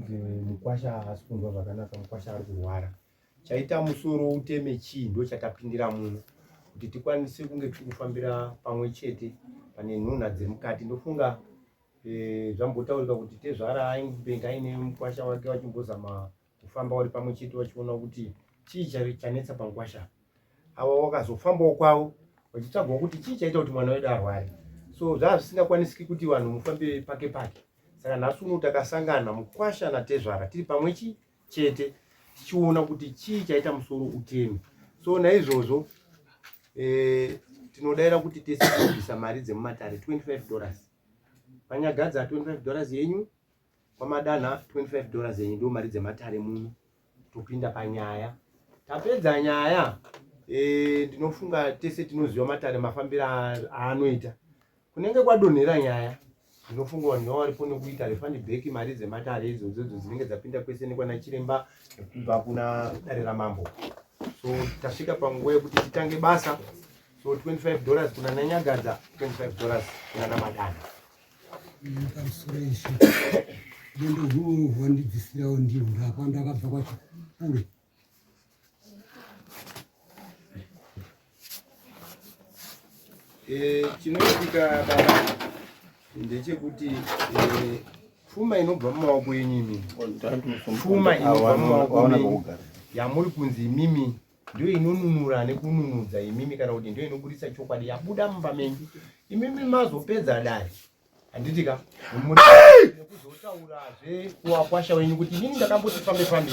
Kunzi mukwasha haasi kunzwa zvakanaka, mukwasha ari kurwara. Chaita musoro uteme chii ndo chatapindira muno kuti tikwanise kunge tiri kufambira pamwe chete pane nhunha dziri mukati. Ndofunga eh, zvambotaurika kuti tezvara ainge aine mukwasha wake vachimbozama kufamba vari pamwe chete vachiona kuti chii chanetsa panguwasha ava wakazofambawo kwavo vachitsvagawo kuti chii chaita kuti mwana wedu arware so zvaa zvisingakwanisiki kuti vanhu mufambe pake pake saka nhasi uno takasangana mukwasha natezvara tiri pamwe chi chete tichiona kuti chii chaita musoro uteme so naizvozvo eh, tinodaira kuti tese tinobvisa mari dzemumatare 25 dollars panyagadza 25 dollars yenyu Kwamadanha 25 dollars yenyu ndo mari dzematare muno topinda panyaya tapedza nyaya e, ndinofunga tese tinoziva matare mafambiro aanoita kunenge kwadonhera nyaya ndinofunga vanhu vava varipo nekuita refund back mari dzematare idzodzo idzo dzinenge dzapinda kwese nekwana chiremba nekubva kuna dare ramambo so tasvika panguva yekuti titange basa so 25 dollars kuna nanyagadza 25 dollars kuna namadana Pamusoro ishe dendo huru hwandibvisirawo ndihwo ndakwa ndakabva kwacho kure. Eh, chinoitika baba ndechekuti eh, pfuma inobva mumaoko enyu imimi pfuma inobva mumaoko enyu yamuri kunzi imimi ndiyo inonunura nekununudza imimi kana kuti ndiyo inoburitsa chokwadi yabuda mumba menyu imimi mazopedza dare handiti ka nekuzotaurazve kuwakwasha wenyu kuti inini ndakamboti fambe fambe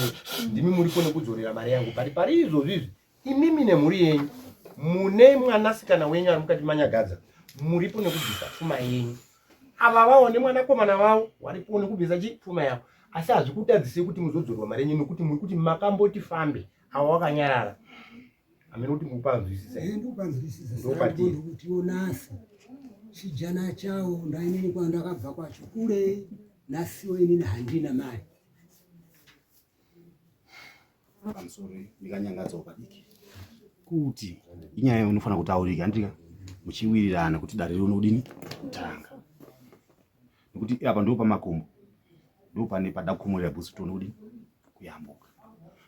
ndimi muripo nekudzorera mari yangu pari pari izvozvi izvi imimi nemhuri yenyu mune mwanasikana wenyu ari mukati manyagadza muripo nekubvisa pfuma yenyu ava vawo nemwanakomana vavo waripo nekubvisa chi pfuma yavo asi hazvikutadzisei kuti muzodzorwa mari yenyu nekuti muri kuti makamboti fambe ava wakanyarara hameno kuti mukupanzwisisa eh, ndikupanzwisisa ndopati onasi chijana chawo ndainini kwandakabva kwacho kure nasiwo inini handina mari pamusoro ndikanyangadzawo padiki kuti inyaya inofanira kutaurika handika muchiwirirana kuti dare rione kudini kutanga nekuti apa ndo pamakumbo ndo pane pada kukumurira bhutsu tione kudini kuyambuka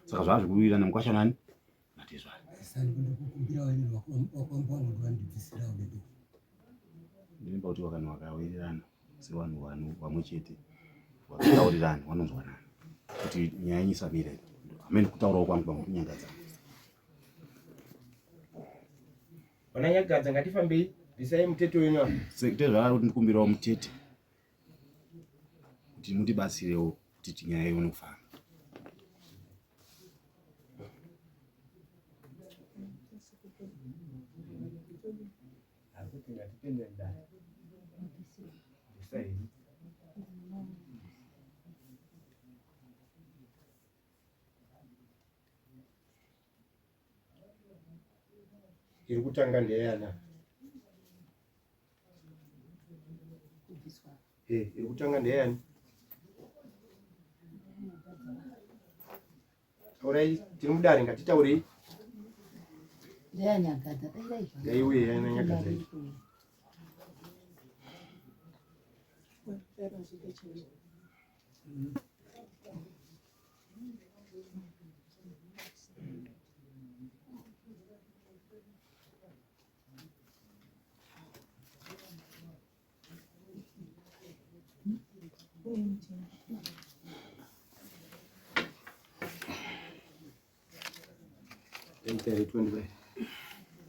saka zvava zvekuwirirana mukwasha nani natezvara ndinoimba kuti vakanhu vakawirirana sevanhu vanhu vamwe chete vakataurirana vanonzwanana kuti nyaya yenyu isamire hameno kutaurawo kwangu pamwe kunyangadzana Vananyagadza ngatifambei bvisai mutete wenyu apa. Tezvara kuti ndikumbirawo mutete kuti mutibatsirewo kuti nyaya ione kufamba. Iri kutanga ndeyana? Eh, iri kutanga ndeyani? Taurai, tiri mudare ngatitaurei. Ndeyanyagadza, dairai. Ngaiuye yanyagadza.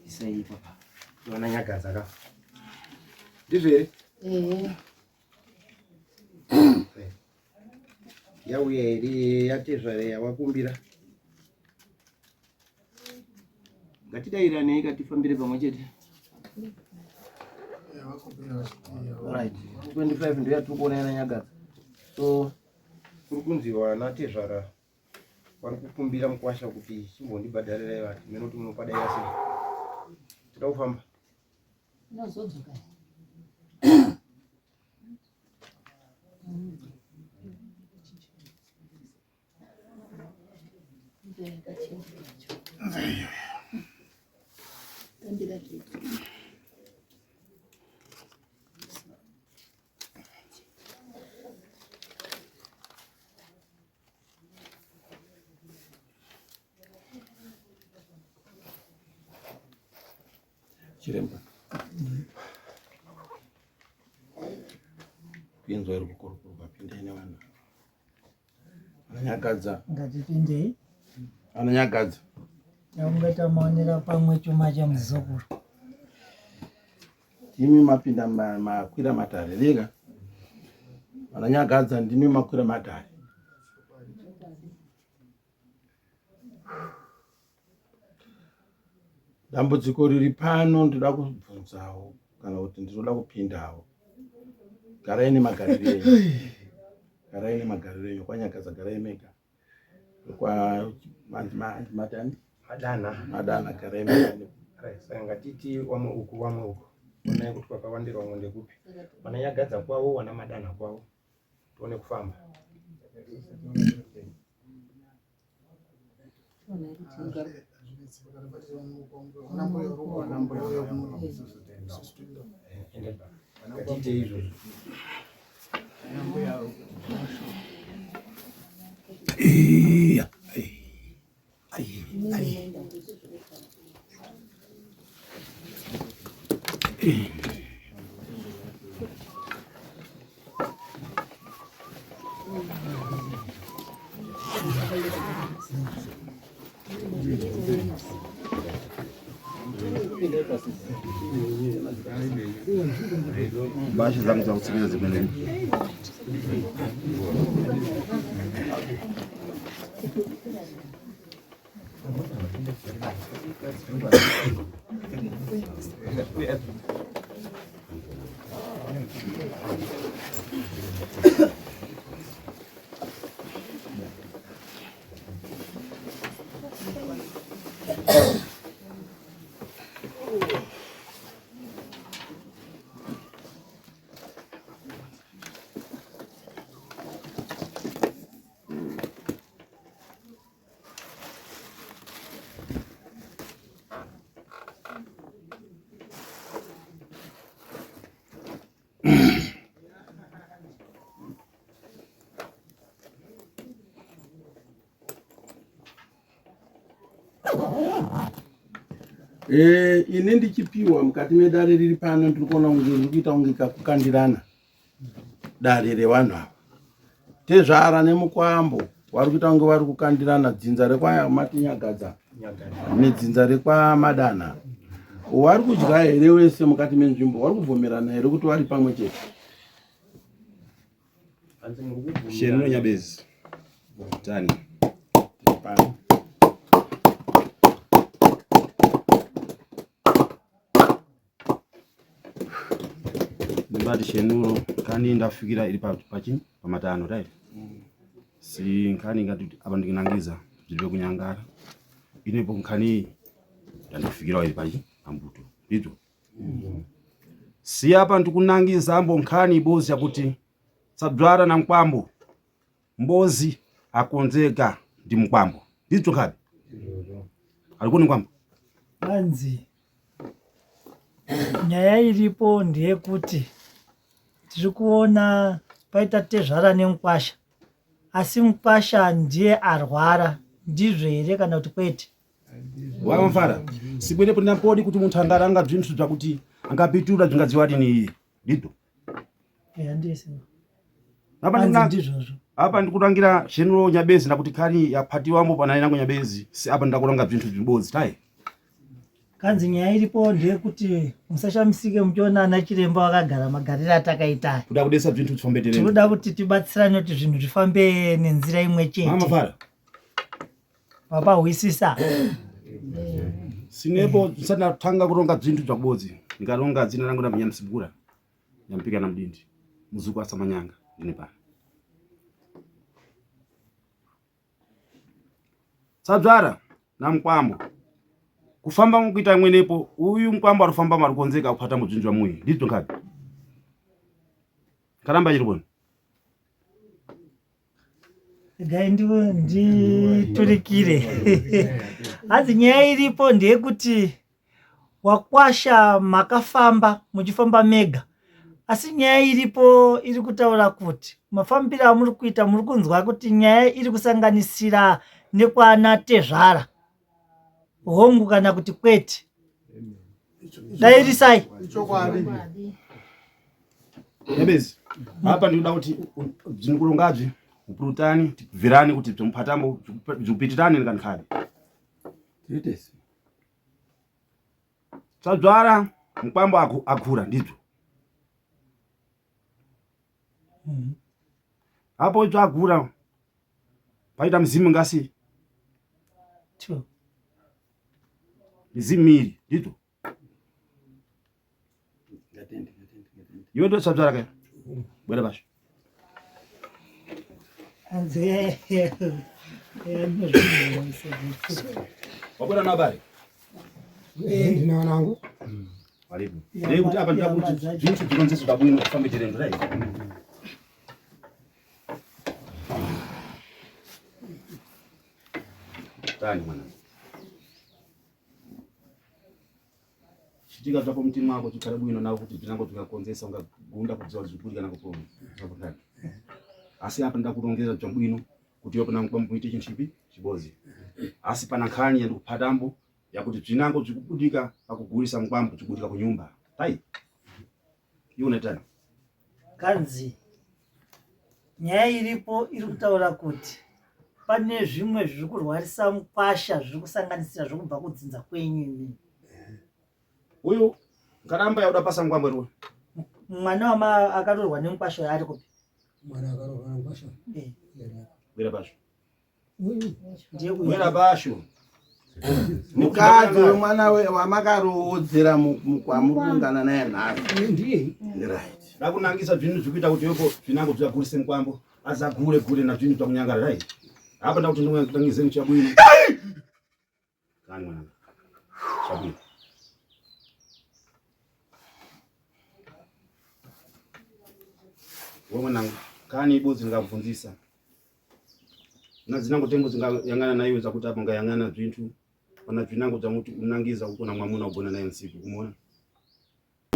Isai ipapa. Vana nyagadza ka. Ndizvo here? Eh. Yauya here yatezvara yawakumbira? Ngatidairanei katifambire pamwe chete. Right. 25 ndiyo yatiri kuona yana nyagadza. So kuri kunzi vana tezvara vari kukumbira mukwasha kuti chimbondibhadharirai vati mene kuti munopadaira sei. Tida kufamba. Inozodzoka. Chiremba. Kuinzwa iri kukurukurwa pindai nevanhu. Anonyagadza. Ngatipindei. Anonyagadza. Taunga tamaonera pamwe chuma chamuzukuru. Ndimi mapinda makwira matare rega. Anonyagadza ndimi makwira matare. Dambudziko riri pano ndoda kubvunzawo kana kuti ndinoda kupindawo. Garai nemagariro enyu. Garai nemagariro enyu kwanyagaza garai mega. Kwa matani? Madana. Madana garai mega. Right, saka ngatiti wamwe uku wamwe uku. Onai kuti kwakawandira wamwe ndekupi. Vananyagadza kwavo wana madana kwavo. Tione kufamba. Ngatiite izvozvo. Iya. Ai, ai. Mbasha zangu za kusikiliza zimene Eh, ini ndichipiwa mukati medare riri pano ndiri kuona kunge riri kuita kunge kakukandirana dare revanhu ava tezvara nemukwambo vari kuita kunge vari kukandirana dzinza rekwamatinyagadza nedzinza rekwamadana vari kudya here wese mukati menzvimbo vari kubvumirana here kuti vari pamwe chete Shenuro Nyabezi. Tani. Pano. Ndibati Shenuro kani ndafikira iri pachi pamatano right? Si nkhani ngati apa ndikinangiza zviri kunyangara. Inepo nkhani ndandifikira iri pachi pambuto. Ndizvo. Si apa ndikunangiza ambo nkhani ibozi yakuti sadzwara na mkwambo mbozi akonzeka ndi mkwambo ndizvo nkhabe alikuni mkwambo Hanzi nyaya iripo ndeyekuti tiri kuona paita tezvara nemukwasha asi mukwasha ndiye arwara ndizvo here kana kuti kwete wamfara sibwenepo ndinapodi kuti munthu angaranga bzinthu bzakuti angapitura bzingadziwa tini iye ndizvo Eya, ndisi. Apa Hanzi ndina- ndizvozvo apa ndikurangira shenuro nyabezi nakuti kani yaphatiwambo pana inango nyabezi si apa ndakuranga bzinthu bzibodzi tayi kanzi nyaya iripo ndeyekuti musashamisike muchiona ana chiremba vakagara magariro atakaita aya kuda kudesa bzinthu zvifambe tereni tinoda kuti tibatsirane kuti zvinhu zvifambe nenzira imwe mama chete fara vapahwisisa sinepo ndisati ndatanga kuronga bzinthu bzakubodzi ndikaronga dzina rangu ndabva nyamusibura nyampika na mdindi muzuku asamanyanga ndine pano sadzvara na mkwambo kufamba mukuita mwenepo uyu mkwambo arikufamba marikonzeka kuphata mubzinji wa muyi ndizvo nkhabe karamba chiri kuona regai nditurikire hanzi nyaya iripo ndeyekuti wakwasha makafamba muchifamba mega asi nyaya iripo iri kutaura kuti mafambiro amuri kuita muri kunzwa kuti nyaya iri kusanganisira nekwana tezvara hongu kana kuti kwete. Dairisai. Ichokwadi. Nyabezi. Apa ndinoda kuti zvinokurongadzve upurutani tibvirane kuti bzomupatambo bzokupitirane nkankhale. Tiitesi. Tsvadzvara mukwambo akura ndizvo. Apo tsvagura paita mzimu ngasi. Two. Mizimu miiri ndizvo. Iwe ndo tsvadzvara kaya. Bwera pasho. Wabwera nabari. Ndina wanangu. Walipo. Ndei kuti apa ndida kuti zvinhu zvironzeso zvabwino kufambe tirendo right. Tani mwana. Chitika zvapo mutima wako chikare bwino nawo kuti zvinango zvingakonzesa ungagunda kudziwa zviburi kana kupona. Zvakutani. Asi apa ndida kurongeza zvabwino kuti yopo nangu muite chinhu chipi chibozi. Asi pana nkhani yandikupatambo yakuti zvinango zvikubudika pakugurisa mukwambo zvikubudika kunyumba. Tai. Iwe unetani. Kanzi nyaya iripo iri kutaura kuti pane zvimwe zviri kurwarisa mukwasha zviri kusanganisira zvokubva kudzinza kwenyu imimi. Uyu nkaramba yauda pasa mukwambo iriwe. Mwana wama akaroorwa nemukwasha uyu ari kupi? Mwana akaroorwa nemukwasha. Eh. Bwera pasho. Ndiye uyu. Bwera pasho. Mukadzi wemwana wamakaroodzera kwamuri kuungana naye nhasi. Ndiye. Right. Ndakunangisa zvinhu zvikuita kuti yoko zvinango zviagurise mukwambo azagure gure na zvinhu zvakunyangara right. Apa ndakuti ndingangize muchabwino. Kani mwana. Chabwino. Wewe mwanangu, kani ibodzi ndingakubvunzisa. Na dzinango tembo dzingayangana na iwe dzakuti apo ngayangana zvintu pana zvinango dzamuti unangiza ukona mwamuna ugona naye nsiku kumuona.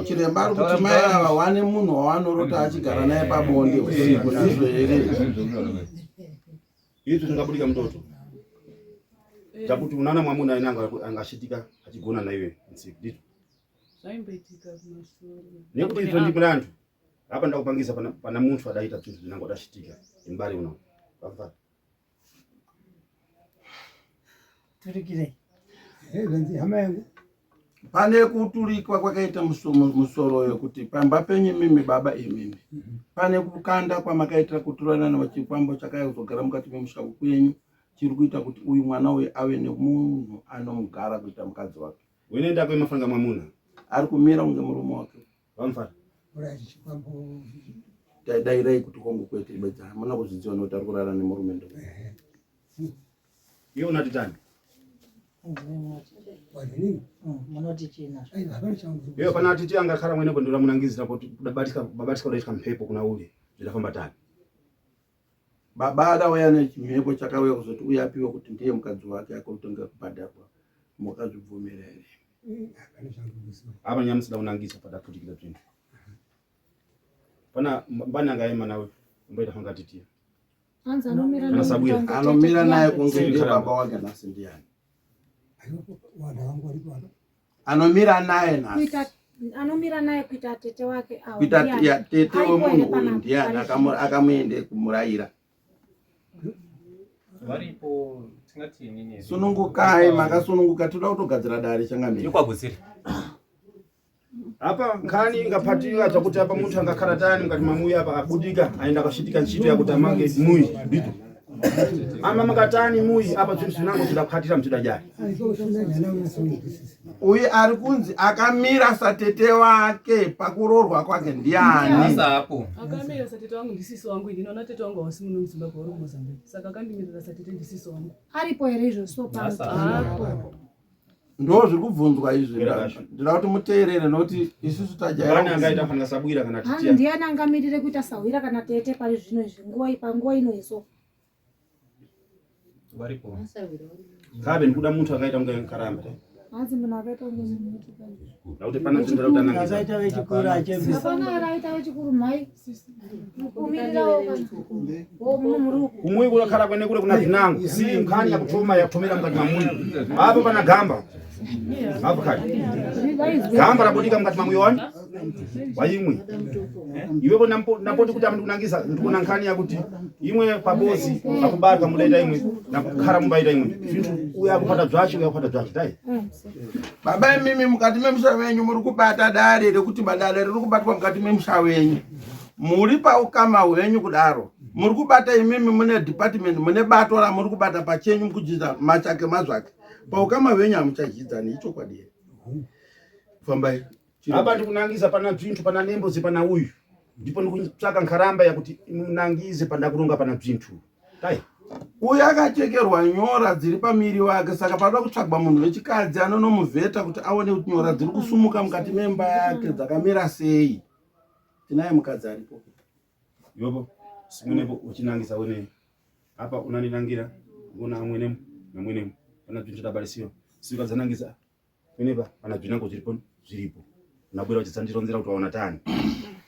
Chiremba ari kuti mai ava wane munhu wawanorota achigara naye pabonde usiku ndizvo here? Izvi zvingabudika mutoto. Dzakuti unana mwamuna inanga angashitika achigona na iwe nsiku ndizvo. Zvaimboitika kumashure. Nekuti izvo ndi mulandu. Apa ndakupangisa pana, pana muntu adaita zvinhu zvinango adashitika imbari uno. Pamfara. Turikirei. Zvanzi hama yangu. Pane kuturikwa kwakaita musoro wekuti pamba penyu imimi baba imimi. Pane kukanda kwamakaitira kuturana nechikwambo chakauya kuzogara mukati memusha kwenyu chiri kuita kuti uyu mwana uyu ave nemunhu anomugara kuita mukadzi wake. Unoenda kwemafanga mwamuna. Ari kumira kunge murume wake. Vamfara. Dairai kuti kongo kwete bedza hamuna kuzvidziva nokuti ari kurara nemurume ndo. Iwe unati tani? Munoti chii nazvo? Iwe pana titi angakhala mwene bondora munangizira kuti kudabatika babatika kudaitwa mphepo kuna ule zvidafamba tani. Baba adauya nechimhepo chakauya kuzoti uye apiwe kuti ndiye mukadzi wake akotanga kubhadharwa makazvibvumira here? Apa nyamusida kunangisa padaputikira zvinhu. Pana mbani angaema nawe umboita fanga titi. Hanzi anomira Kana sabwira. naye Anomira naye kunge ndiye baba wake nhasi ndiani? Anomira naye nhasi. Kuita anomira naye kuita tete wake awo. Kuita ndiani? ya tete Aipo wemunhu here uyu panapa? ndiani Pari akamuende kumurayira. Varipo tingati inini. Sunungukai makasununguka toda kutogadzira dare changamire. Yekwagutsiri. Apa nkhani ingapatika zvakuti apa muntu angakhala tani mukati mamuyi apa abudika aenda akashitika ntchito yakuti amange muyi ndito. Ama makatani muyi apa zvinhu zvinango zvidakukhatira mzvidajali. Uyu ari kunzi akamira satete wake pakuroorwa kwake ndiani? Asa apo. Akamira satete wangu ndisisi wangu ini naona tete wangu hausi muno muZimbabwe uri muMozambique. Saka akandimirira satete ndisisi wangu. Aripo here izvo so pano? Asa. Hapo. Ndo zviri kubvunzwa izvi. Kwera kasho. Ndinoda kuti muteerere nokuti isusu Bani tajaira. angaita fanga sabwira kana Hanzi titia. ndiani angamirire kuita sahwira kana tete pari zvino izvi nguva panguva ino iso. Varipo. Kabe ndikuda muntu angaita kunge nkaramba. Hanzi munhu akaita kunge munhu wechikuru. Nakuti pana zvinhu zvinoda kutanangisa. Akaita vechikuru achembesa. Hapana here aita wechikuru mhai. Kumirirawo kana. Wo munhu muri uku. Kumuyi kunakhala kwene kule kuna vinango. Si nkhani yakutuma yakuthomera mukati mwa muyi. Apo pana gamba. Avukali. Gamba rabudika mukati mamwe wani waimwe. Iwepo napoti kuti amundikunangisa ndikuona nkhani yakuti imwe pabozi pakubarwa mudaita imwe nakukhala mumbaita imwe. Zvintu uya akupata zvacho uya akupata zvacho dai. Baba imimi mukati memusha wenyu muri kubata dare rekuti badare riri kubatwa mukati memusha wenyu. Muri paukama hwenyu kudaro. Muri kubata imimi mune department mune bato ramuri kubata pachenyu mukudzidza machake mazvake. Paukama hwenyu hamuchadyidzani ichokwadi here? Fambai. Apa ndikunangisa pana bzinthu pana nembozi pana uyu. Ndipo ndikutsvaka nkharamba yakuti imunangize pandakuronga pana bzinthu. Dai. Uyu akachekerwa nyora dziri pamiri wake saka panoda kutsvagwa munhu wechikadzi anonomuvheta kuti aone kuti nyora dziri kusumuka mukati memba yake dzakamira sei. Tinaye mukadzi aripo. Yobo simunepo uchinangisa wene apa unaninangira ngona amwene namwene pana bzinthu tabarisiwa sika dzanangisa penepa pana bzinango zviripo zviripo unabwera uchitsandironzera kuti waona tani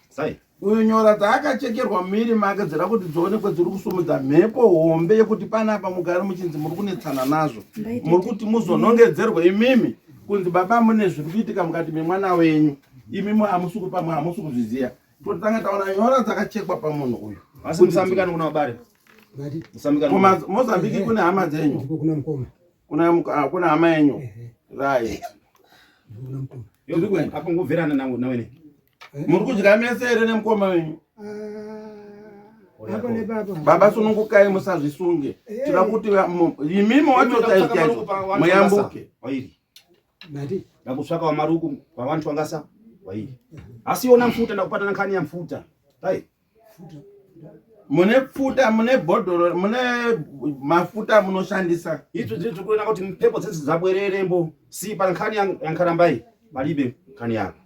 sai Uyu nyora dzaakachekerwa mumiri make dzida kuti dzionekwe dziri kusumudza mhepo hombe yekuti panapa mugare muchinzi muri kunetsana nazvo muri kuti muzonongedzerwe imimi kunzi baba mune zviri kuitika mukati memwana wenyu imimi hamusi pamwe hamusi kuzviziva totanga taona nyora dzakachekwa pamunhu uyu asi musambikani kuna vabare musambikani Mozambique kune hama dzenyu kuna mukoma kuna ah, kuna hama yenyu right apo ngobverana nawene muri kudya mese here nemukoma wenyu ah, baba sunungukai musazvisunge tira kuti imimi wacho chaizvo chaizvo muyambuke ndakutsvaka wamaruku wavantu wangasa wairi asi yona mfuta ndakupatana nkhani ya mfuta dai mune pfuta mune bhodhoro mune mafuta munoshandisa izvo zviri kuona kuti mpepo dzese dzabwererembo si pa nkhani ya nkharambai palibe nkhani yako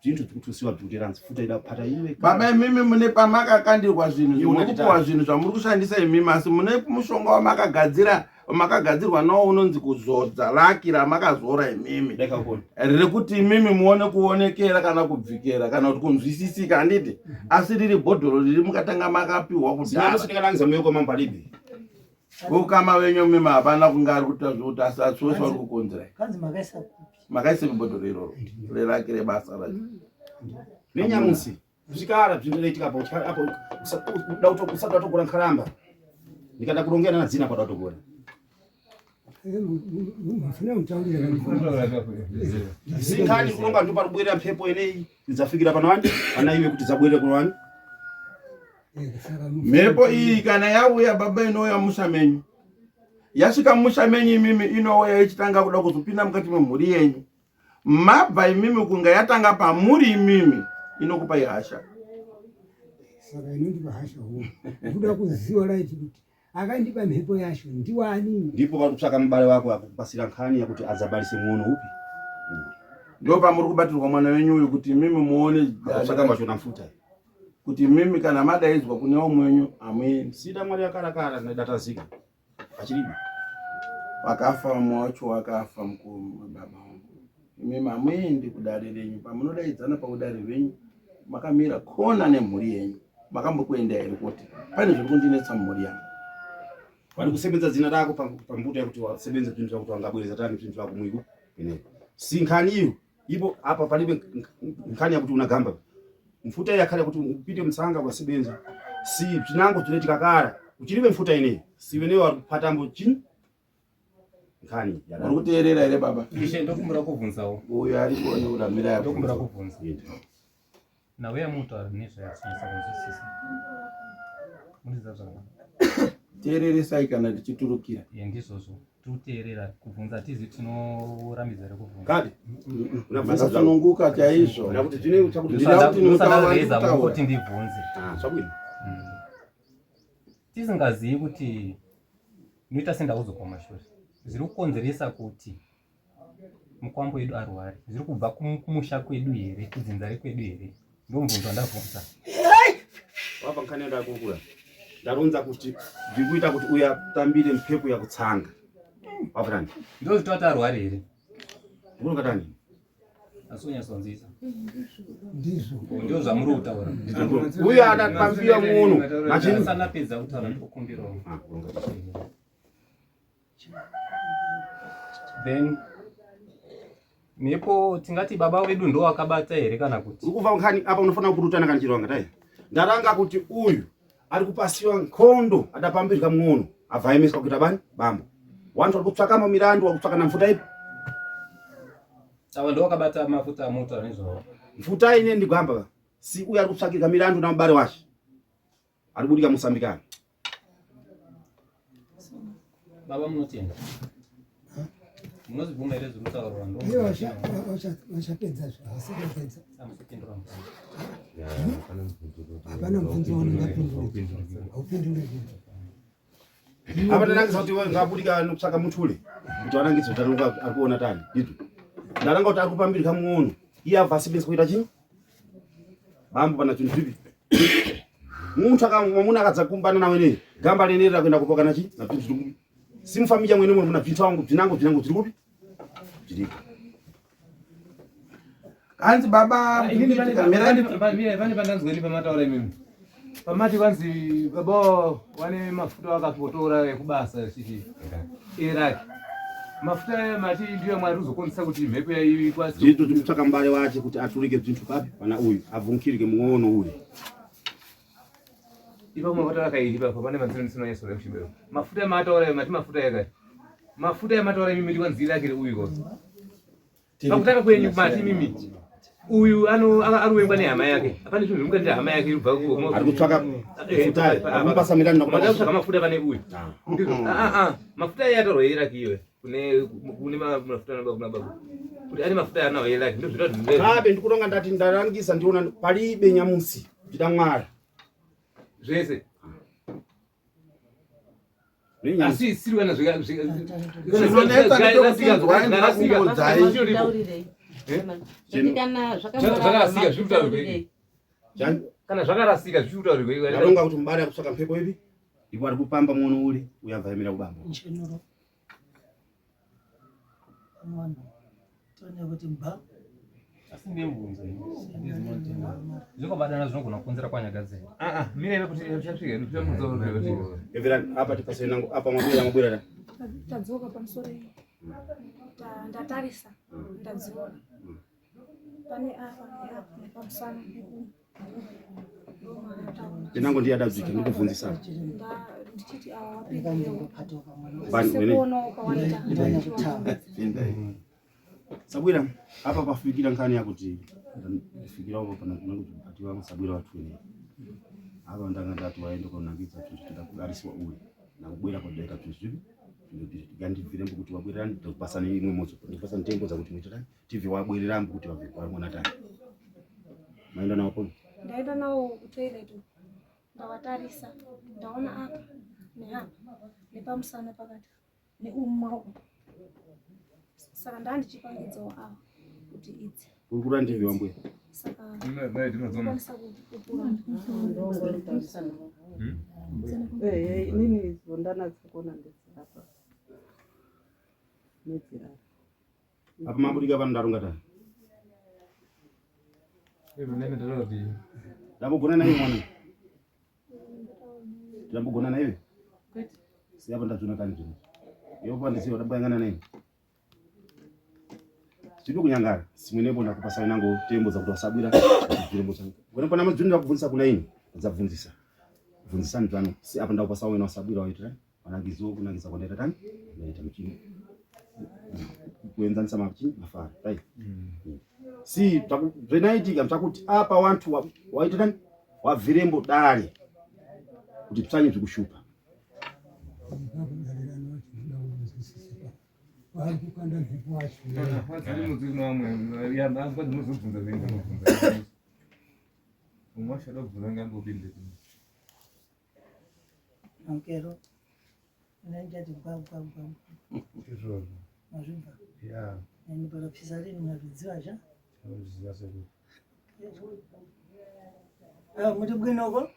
zvintu zvikutusiwa bvutiranzi futa ida pata iwe baba imimi mune pamakakandirwa zvinhu muri kupuwa zvinhu zvamuri kushandisa imimi asi mune mushonga wamakagadzira makagadzirwa nawo unonzi kuzodza laki ramakazora imimi rekuti imimi muone kuonekera kana kubvikera kana kuti kunzwisisika handiti asi riri bhodhoro riri mukatanga makapiwa kudhara ukama wenyu mimi hapana kunge ari kuita zvekuti asi asiwese vari kukonzerai makaisepi bhodhoro iroro reraki rebasa racho nenyamusi Zvikara zvinoitika apo apo usada kutogora nkaramba ndikada kurongera na dzina kwada kutogora. Zinkani kuronga ndipo parubwerera mphepo ineyi idzafikira pano wani ana iwe kuti dzabwerere kuno wani. Mhepo iyi kana yauya baba inouya musha menyu yasvika musha menyu imimi inouya ichitanga kuda kuzopinda mukati memhuri yenyu mabva imimi kunga yatanga pamuri imimi inokupai hasha saka inondipa hasha huo kuda kuziva right kuti akandipa mhepo yacho ndiwani ndipo vari kutsvaka mubale wako akupasira nkhani yakuti adzabalise muono upi ndo pamuri kubatirwa mwana wenyu uyu kuti imimi muone akutsvaka machona mfuta kuti imimi kana madaidzwa kune umwe wenyu hamuendi sida mwari yakarakara nedatazika Pachiripo. Vakafa vamwe wacho wakafa mukuru baba wangu. Imimi hamuendi kudare renyu pamunodaidzana paudare rwenyu makamira kona nemhuri yenyu makambokuenda here kuti pane zviri kundinetsa mumhuri yangu vari kusebenza zina rako pambuto yakuti wasebenza zvinhu zvakuti wangabwereza tani zvinhu zvako mwiku si nkhani iyo ipo apa palibe nkhani yakuti unagamba mfuta yakhala kuti upite mtsanga wasebenza si chinango chinoitika kara uchiribe mfuta ineyi si weneyo wari kupatambo chini nkhani uri kuteerera here baba ishe ndokumbira kubvunzawo uyo aripo neuramira ndokumbira kubvunza Nhau yamutaura nezvayatinasa kunzwisisa. Muriziva zvakanaka. Teereresai kana tichiturukira. Ye ndizvozvo. Tiri kuteerera kubvunza hatizi tinorambidza here kubvunza. Kadi. Makasununguka chaizvo. Ndakuti zvine chakuti Ndinoda kuti Musadareza kuti ndibvunze. Ah, zvabwino. Tisingazivi kuti ndinoita sendaudzwa kumashure. Zviri kukonzeresa kuti mukwambo wedu arware zviri kubva kumusha kwedu here kudzinza rekwedu here ndomubvunzo wandabvunza wabva nkani ndakukura ndaronza kuti zviri kuita kuti uya tambire mpepo yakutsanga wavurani ndozvita kuti arware here ndinokatani asi unyatsonzwisa ndizvo ndizvo zvamuri kutaura uyo anatambira muno machinapedza kutaura ndikukumbirawo ah, then Mhepo tingati baba vedu ndo wakabata here kana kuti? Uri kuva nkhani apa unofanira kurutana kana chirwanga dai. Ndaranga kuti uyu ari kupasiwa nkhondo adapambirwa mng'ono abvaemeswa kuita bani bambo. Wantu vari kutsvaka mamirandu vari kutsvaka na mfuta ipi? Ava ndo wakabata mafuta amoto anezvawo. Mfuta ine ndigwamba si uyu ari kutsvakirwa mirandu na mubare washe. Ari kubudika musambikana. Baba munotenda. Munozvibvuma here zviri kutaurwa ndo? Iye vachapedza zve havasi kupedza. Hapana mubvunzo waunongapindure. Haupindure. Apa tanangisa kuti ngabudika nokutsvaka mutule kuti anangisa kuti ari kuona tani ndizvo. Ndaranga kuti ari kupambirika muono iye abva asibesa kuita chii? Bambo pana chinhu zvipi? Muntu akamwamuna akadzakumbana nawe nei? Gamba reneri rakuenda kupoka nachi? Na zvinhu zviri kupi? Simufamija mwene mwe muna bvintu wangu bvinangu bvinangu zviri kupi? Zviripo. Hanzi baba pane pandanzwa ini pamataura imimi pamati kwanzi baba wane mafuta wakapotora ekubasa chiti eraki mafuta aya mati ndiyo mwari uzokonzesa kuti mhepo yaikwaZvito tikutsvaka mubare wache kuti aturike zvintu papi pana uyu avhunkirike muono uyu ipapo makataura kairi ipapo pane manzira ndisina nyatsoda kuchibero mafuta amataura mati mafuta yakati mafuta amataura imimi tikwanzi iraki reuyu kosa Pakutanga kwenyu mati mimi uyu ano aruvengwa nehama yake. Hapana zvinhu zvimukandira hama yake irubva ku Ari kutsvaka mafuta ayo. Ari kumupasa mirani nakuda kutsvaka mafuta pane uyu. Ndizvo. Ah ah. Mafuta ayo atorwa iraki iwe. Kune kune mafuta anobva kuna baba. Kuti ane mafuta anawo iraki ndozvinoita kuti Kabe ndikuronga ndati ndarangisa ndiona palibe nyamusi. Ndida Mwari. Zvese. Asi isiri kana Zvinonetsa ndechekuti inzwai ndakakungodzai. Zvakarasika zviri kutaurwa. Kana zvakarasika zviri kutaurwa. Ndaronga kuti mubare akutsvaka mhepo ipi? Ipo ari kupamba mwono uri uyo abva aimira kubamba. Nchenuro. Mwana. Tone kuti mba. Asi ndemubvunzo ini. Zvinobatana zvinogona kukonzera kwanyagadzira. Ah ah, mira iwe kuti uchasvika ndichamudza kuti. Everan apa tipasire nangu apa mabwira mabwira ta. Tadzoka pamusoro iyi. Ndatarisa ndadziona. Pane apa neapa nepamusana neku. Ndinango ndiye adadzika ndikubvunzisa. Ndichiti awa wapinda. Bani wene. Sekuonawo kwawaita. Sabwira apa pafikira nkhani yakuti ndafikira uko pana kuti bati wangu sabwira watu wene. Apa ndanga ndati waende konangidza zvinhu zvitoda kudariswa uyu. Nakubwera kodaita zvinhu zvipi? Ngandibvire mbukuti wabwerera ndopasa neimwe modzo ndopasa ntengo dzakuti muite tani tibve wabwerera mbukuti wabve kwarimona tani. Maenda nawo koni? Ndaenda nawo kutoilet ndawatarisa ndaona apa neapa nepamusana pakati neumu saka ndandichipangidzawo ava kuti idzi kurukura ndivyo wambuya saka ndikwanisa kupupura inini zondanatsa kuona ndedzirapa nedzirapa apa mabudika pano ndarunga tani ndambogona naiwe mwana ndambogona naiwe siyapo ndazviona kani zvinhu ivo pandisiwa ndamboyangana naiwe zviri kunyangara simwe nembo ndakupasa nango tembo dzakuti wasabwira zvirembo zvangu ngone pana madzvinhu ndakubvunzisa kuna ini dzabvunzisa bvunzisani zvano si apa ndakupasa wena wasabwira waitira wanangizo kunangisa kwandaita tani ndaita muchini kuenzanisa machini mafara right si zvenaitika mtakuti apa wantu waita tani wabvirembo dare kuti psanyi zvikushupa Ankero inanjati gwa gwa gwa Izvozvo. mazvibva Yeah. and pakapisa rini munazvidziva cha Tinozviziva sekuru. Ah, muri bwinoko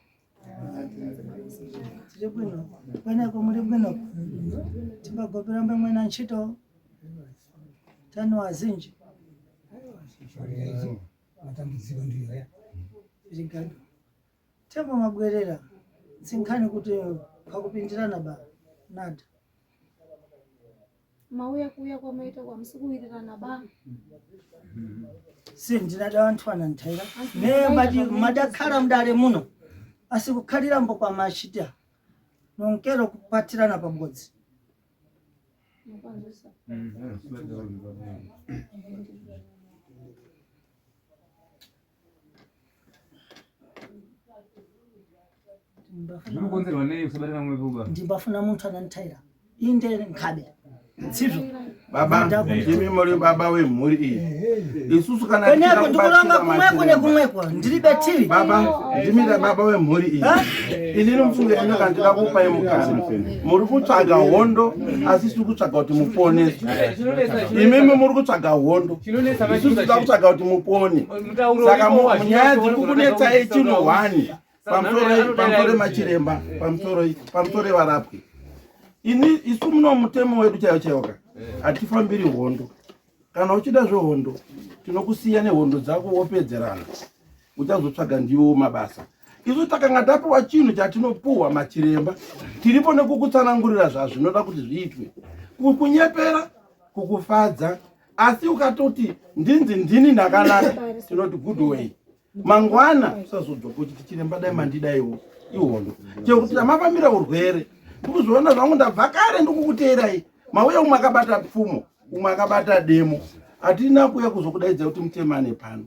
tiri bwino kweneko muri bwino timbagopera mbe mwena ntchito tani wazinji Matambudziko ndiyo ya. Rigado tembo mabwerera tsinkhani kuti pakupindirana ba nada. Mauya kuuya kwamaita kwamusi kuwirirana ba. Si ndinada vantu vanantaira ne madakhala mudare muno asi kukhalirambo kwamachita nonkero kupatirana pabodzi. Mukwanzwisa. Zvinokonzerwa nei kusabatana mumwe baba? Ndimbafuna muntu anantaira inde nkhabe sizvo Baba, ndimi muri baba wemhuri iyi. Isusu kana kweneko ndikuranga kumweko nekumweko ndiri betiri. Baba, ndimi baba wemhuri iyi. Inini mufunge ino kana ndida kukupai mukana. Muri kutsvaga hondo asi tiri kutsvaga kuti muponeswe. Imimi muri kutsvaga hondo. Isusu tiri kutsvaga kuti mupone. Saka nyaya dziri kukunetsai chinhu one. Pamusoro machiremba, pamusoro varapwi. Ini isu muno mutemo wedu chaiwo chaiwo ka. Hatifambiri hondo. Kana uchida zvehondo tinokusiya nehondo dzako wopedzerana. Uchazotsvaga ndiwo mabasa. Isu takanga tapiwa chinhu chatinopuhwa machiremba tiripo nekukutsanangurira zvazvinoda kuti zviitwe. Kukunyepera, kukufadza, asi ukatoti ndinzi ndini ndakanaka tinoti good way. Mangwana usazodzoka uchiti chiremba dai mandidaiwo ihondo. Chekuti tamafambira urwere. Ndikuzviona zvangu ndabva kare ndikukuteerai. Mauya umwe akabata pfumo, umwe akabata demo. Hatina kuuya kuzokudaidzai kuti mutemane pano.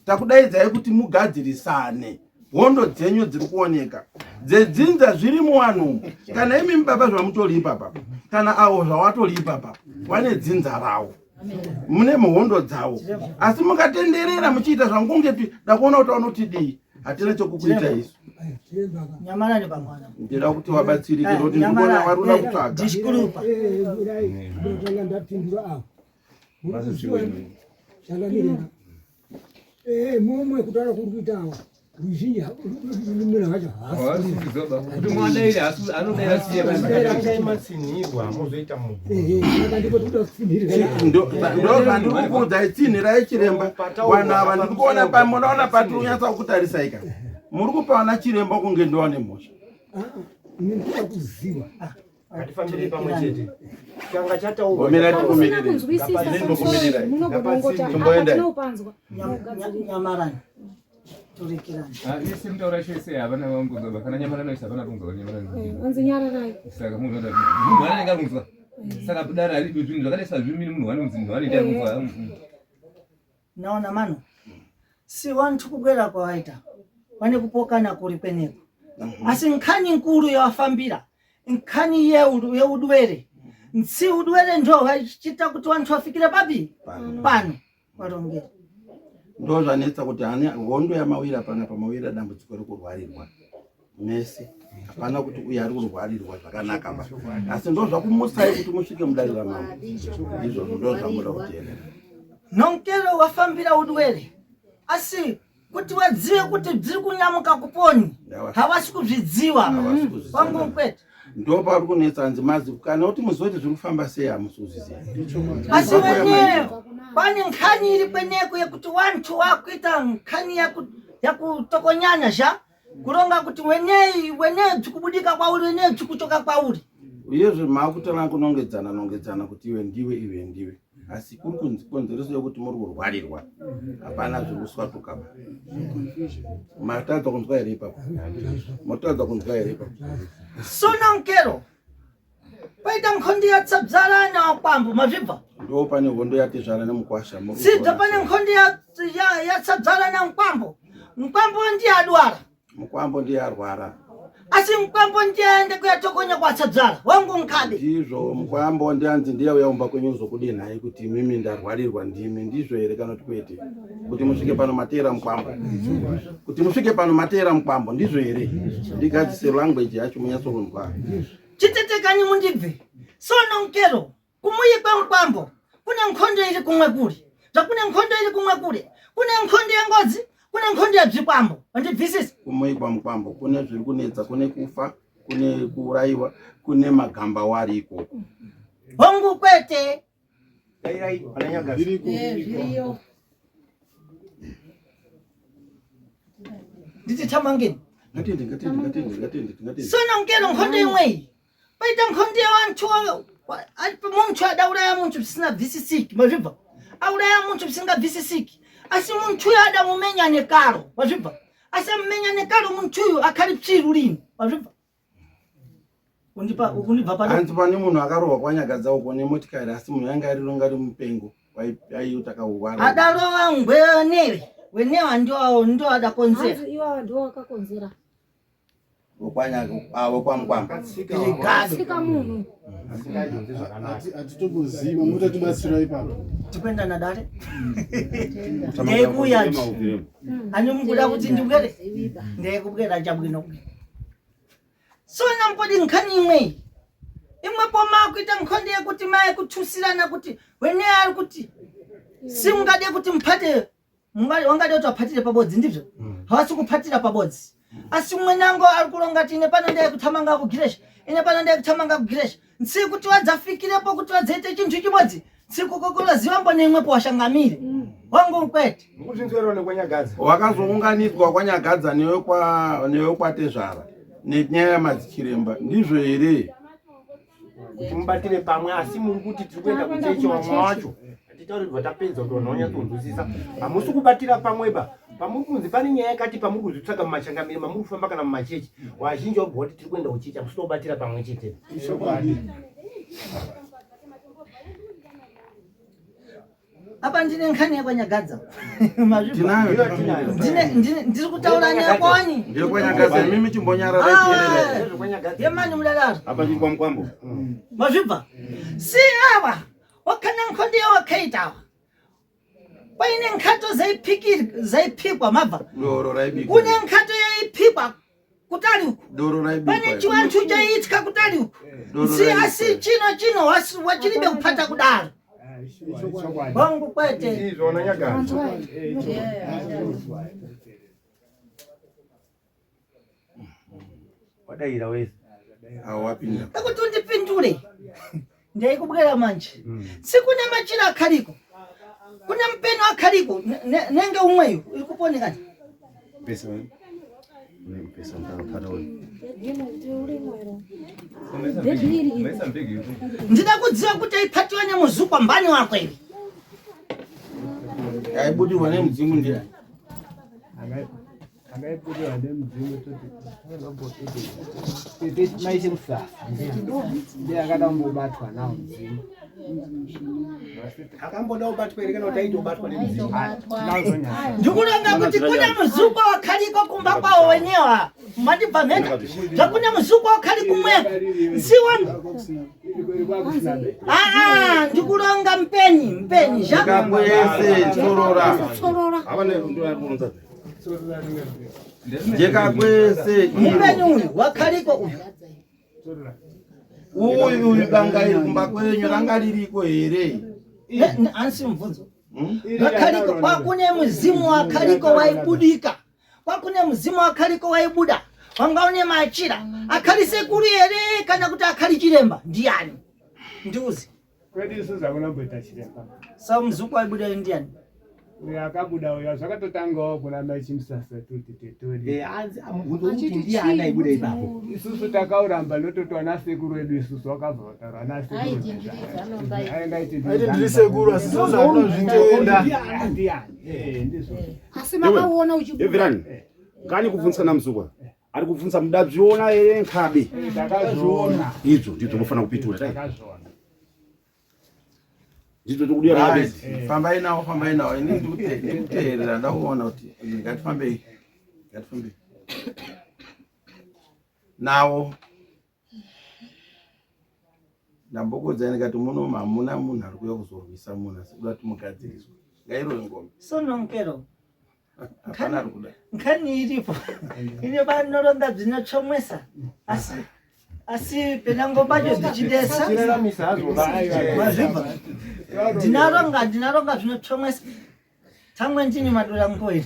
Takudaidzai kuti mugadzirisane. Hondo dzenyu dziri kuoneka. Dzedzinza zviri muwanhu umu. Kana imimi baba zvamutori ipapa, kana avo zvawatori ipapa, wane dzinza rawo. Mune muhondo dzavo. Asi mukatenderera muchiita zvangunge ndakuona kuti vanotidii. Hatina chokukuita isu. Nyamarani pamwana. Ndinoda kuti wabatsirike nokuti ndikuona vari kuda kutsvaga. Disculpa. Ndotanga ndapindura apo. Changamirira. Mumwe kutaura kuri kuita awa. Ruzhinji munhu wacho haasi. Kuti mwadaira asi anodaira siye Tangai matsinhirwa mozoita mubvunzo. Saka ndipo tikuda kutsinhirwa. Ndo zvandiri kukuudzai, tsinhirai chiremba. Vanhu ava ndiri kuona pa munoona patiri kunyatsa kutarisai ka. Muri kupa vana chiremba kunge ndowane mhosva. Ini ndikuda kuziva. Ngatifambire pamwe chete. Changa chataurwa. Mirai Usina tikumirire. kunzwisisa Inini pamusoro ndokumirirai. munogona kungoti apa Chimboendai. tinopanzwa mogadzirira. Nyamarani. Turekerani. Isi mutaura chese havana vambonzwa kana nyamarano isi havana kunzwa nyamarano. Hanzi nyararai. Saka munhu anoda munhu anenge ari kunzwa. Saka dare hari zvinhu zvakadai sazvimini munhu anonzi munhu anoita kunzwa. Naona mano. Si wantu kubwera kwawaita. Wane kupokana kuri kweneko. Asi nkhani nkulu yawafambira. Nkhani yeudwere. Nsi udwere ndo wachita kuti wantu wafikire papi? Pano. Warongera. Ndo zvanetsa kuti hani hondo yamawira panapa mawira dambudziko rekurwarirwa mese. Hapana kuti uyu ari kurwarirwa zvakanaka ba. Asi ndo zvakumusai kuti musvike mudare ramambo. Izvozvo ndo zvamuda kuteerera. Nonkero wafambira udwere. Asi kuti wadziwe kuti dziri kunyamuka kuponi havasi kuzvidziwa. Havasi kuzviziva. Wangu mkwete. Ndo pari kunetsa hanzi mazi kana kuti muzive kuti zviri kufamba sei hamusi kuzviziva. Asi wenyewe pane nkhani iri kweneko yekuti wantu wakuita nkhani yakutokonyana zha kuronga kuti wenei wenei dzikubudika kwauri wenei dzikuchoka kwauri. Uyezve maakutanga kunongedzana nongedzana kuti iwe ndiwe iwe ndiwe. Asi kuri kunzi konzereso yekuti muri kurwarirwa. Hapana zviri kuswatuka ba. Matadza kunzwa here ipapo? Matadza kunzwa here ipapo? Sononkero paita nkhondo yatsabzala na wakwambo mazvibva. Ndo pane hondo yatezvara nemukwasha. muri Sidza kuona. pane nkhondo yatsabzala na mkwambo. Mkwambo ndiye adwara. Mukwambo ndiye arwara. Asi mkwambo ndiye aende kuyatokonya kwatsabzala. Wangu nkhabe. Ndizvo mukwambo ndianzi ndiye uya umba kwenyu uzokudinhai kuti mimi ndarwarirwa ndimi. Ndizvo here kana kuti kwete? Kuti musvike pano mateera mukwambo. Kuti musvike pano mateera mukwambo ndizvo here? Ndigadzise language yacho munyatsokunzwa. Chitetekani mundibve. Sononkero kumuyi kwemukwambo kune nkhondo iri kumwe kure. Zvakune nkhondo iri kumwe kure. Kune nkhondo yengozi, kune nkhondo yebzikwambo. Wandibvisisa? Kumuyi kwamukwambo kune zviri kunetsa, kune kufa, kune kuurayiwa, kune magamba wari ikoko. Hongu kwete. Dairai pana Nyagazi. Zviriyo. Nditi tamangeni. Ngatende, ngatende, ngatende, ngatende, ngatende. Sononkero nkhondo imweyi. Paita nkhondo yewantu Munthu adauraya munthu zvisingabvisisiki, mazvibva? Auraya munthu zvisingabvisisiki, asi munthuyo adamumenya nekaro, mazvibva? Asi amumenya nekaro munthuyo akhali psiru lini, mazvibva? Undipa ukundibva pano. Hanzi pane munhu akarohwa kwanyagadza uko nemotikari asi munhu anga ari ronga rimupengo aiuta kauwara. Adarova ngwenewe wenewa ndo ndo adakonzera. Hanzi iwawa ndiwo wakakonzera. Wekwamukwamba. Tsika munhu. Hatitokuziva mutatibatsira ipapo. Tikuenda nadare. Ndeyikuya ani mukuda kuti ndibwere ndeyikubwera chabwino. So nampodi nkhani imweyi imwepo makuita nkhondo yekuti maye kuthusirana kuti wene ari kuti simungade kuti muphate wangade kuti vaphatire pabodzi ndizvo havasi kuphatira pabodzi asi mwenango ari kuronga kuti ine pano ndeye kuthamanga kugiresha ine pano ndeye kuthamanga kugiresha nsi kuti vadzafikirepo kuti vadzaite chinthu chibodzi nsi kukokora ziwambo neimwepo washangamire wangu kwete Mukuzvinzwerawo nekwanyagadza. Wakazounganidzwa kwanyagadza newekwatezvara nenyaya yamadzichiremba ndizvo here? Kuti mubatire pamwe asi muri kuti tiri kuenda kuchechi vamwe wacho hatitauri kubva tapedza kuti vanhu vanyatsonzwisisa hamusi kubatira pamweba pamuri kunzi pane nyaya yakati pamuri kuzvitsvaga mumachangamire mamuri kufamba kana mumachechi vazhinji vabva kuti tiri kuenda kuchechi hamusi kubatira pamwe chete. Apa ndine nkhani yakwanyagadza. Tinayo. Ndiri kutaura nekwani Ndekwanyagadza imimi chimbonyarara tierere. Yemani mudadaro. Apa chiri kwamukwambo. Mazvibva si ava wakana nkhondo yawakaita ava paine nkhato zaiphikwa mabva Doro raibikwa. kune nkhato yaiphikwa kutali uku Doro raibikwa. pane chiwanthu chaiitya kutali uku Doro si raibikwa. asi chino chino wachilibe kuphata kudaro wangu kwete Izvona nyagadza. Wadaira wese. Awapinda. Ekuti undipindure ndaikubwera manje sikune machira akhaliko kune mpeno akhaliko nenge umweyo iri kuponekani Pesa. Pesa ndakapata uyu. Ndida kudziva kuti aipatiwa nemuzukwa mbani wako ivi. Aibudirwa nemudzimu ndiani? Angaibudirwa nemudzimu toti maise musasa ndiye akada kumbobatwa nawo mudzimu. Akamboda kubatwa here kana kuti aitobatwa nemudzimu? Ndikuranga kuti kune muzukwa wakhaliko kumba kwawo wenyewa mandibva mheta zvakune muzukwa wakhali kumweko nsiwa aa ndikulonga mpeni mpeni zha Jekakwese tsorora. Apa ndo ari kuronza. Jekakwese mpeni uyu wakhaliko uyu. Uyu uyu banga iri kumba kwenyu ranga ririko here? Ansi mubvunzo wakhaliko kwakune muzimu wakhaliko waibudika kwakune muzimu wakhaliko waibuda wanga une machira akhali sekuru here kana kuti akhali chiremba ndiyani ndiuzi. Kwedu isusu hakunamboita chiremba. Sa muzuku waibuda ndiyani? Uyo akabuda uyo zvakatotangawo kuna mai Chimusasa tuti tetori. Hanzi mubvunzo kuti ndiyani aibuda ipapo. Isusu takauramba nototi wana sekuru wedu isusu wakabva wataura ana sekuru. Aiti ndiri sekuru asi isusu hatinozvitenda. Ndiyani? Eh, ndizvo. Asi makauona uchibuda. Everani. Kani kubvunza namuzukwa. Ari kubvunza mudabzviona here nkabe? Takazviona. Izvo ndizvo munofanira kupitura. Tai. Takazviona. Ndizvo tikudiwa Right. nabezi. Fambai nawo, fambai nawo. Ini ndikuteerera ndakuona kuti ngatifambei. Ngatifambei. Nawo. Ndambokuudzai ndikati muno hamuna munhu ari kuuya kuzorwisa munhu asi kuda kuti mugadziriswe. Ngairowe ngoma. Sononkero Hapana ari kuda. Nkhani iripo ine vanoronda zvinochomwesa asi asi penango pacho zvichidetsa Chiraramisa hazvo mazvibva ndinaronga ndinaronga zvinochomwesa tamwe ndini madura ngoi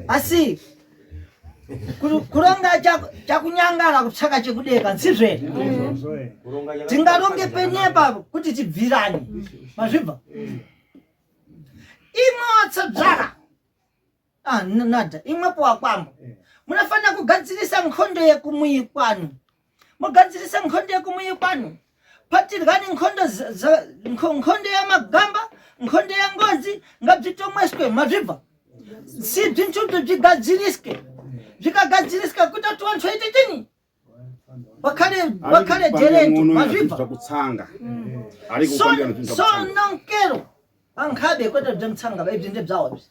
asi kuronga chakunyangara kutsvaka chekudeka nsizvere tingaronge penyepa kuti tibvirane mazvibva imwe watsadzvara ah, nada imwepo wakwambo munofanira kugadzirisa nkhondo yekumuyi kwanu. Mugadzirisa nkhondo yekumuyi kwanu. Patirwani nkhondo nkhondo ya magamba, nkhondo ya ngozi ngabzitomweswe mazvibva. Si bzinthu bzigadziriske. Zvikagadzirisika kuita kuti vantu vaite chini? Wakhale wakhale jerento mazvibva. Zvakutsanga. So so nonkero ankhabe kwete bzemtsanga ibzi ndebzawo ibzi.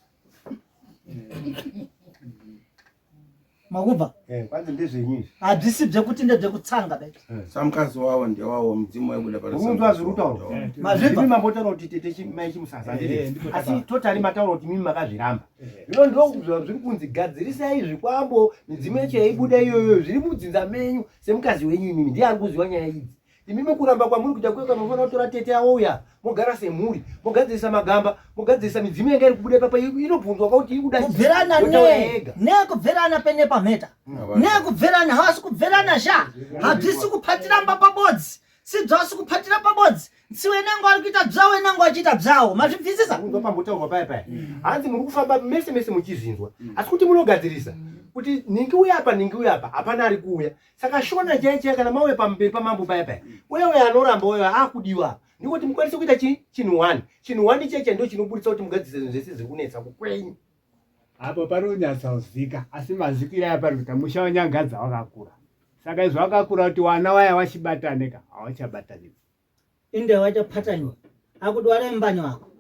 Makubva? Eh, kwanzi ndezvenyu izvi. Hazvisi zvekuti ndezvekutsanga baby. Eh. Samukadzi wavo ndewawo mudzimu waibuda pa. Unonzwa zviri kutaurwa. Eh. Mazvibva. Imi mambotaura kuti tete mai chimusasa handiti? Eh, Asi totally mataura kuti mimi makazviramba. Zvino ndo zviri kunzi gadzirisai zvikwambo midzimu yacho yaibuda iyoyo zviri mudzinza menyu semukadzi wenyu imimi ndiye ari kuziva nyaya idzi. Imimi kuramba kwamuri kuita kuya munofanira kutora tete avo uya mogara semhuri mogadzirisa magamba mogadzirisa midzimu yanga iri kubuda ipapa inobvunzwa kwakuti iri kuda kubvirana ne ne kubvirana pene pamheta ne kubvirana havasi kubvirana sha hadzisi kupatira mba pabodzi sidzvasi kupatira pabodzi nsiwe nangu ari kuita bzawo nangu achiita bzawo mazvibvisisa unzwa pambotaurwa paya paya hanzi muri kufamba mese mese muchizvinzwa asi kuti munogadzirisa kuti nhingi uya apa nhingi uya apa hapana ari kuuya Saka shona chaiyo chaiyo kana mauya pamberi pamambo paya paya uya uya anoramba uya akudiwa ndikuti mukwanise kuita chi chinhu one chinhu one cheche ndo chinoburitsa kuti mugadzise zvinhu zvese zviri kunetsa kukwenyu. Apo pari kunyatsozika asi mazikiro aya pari kuita musha wanyangadza wakakura saka izvo wakakura kuti wana waya wachibataneka hawachabataniki. Inde wachapatanywa akudwara mbani wako.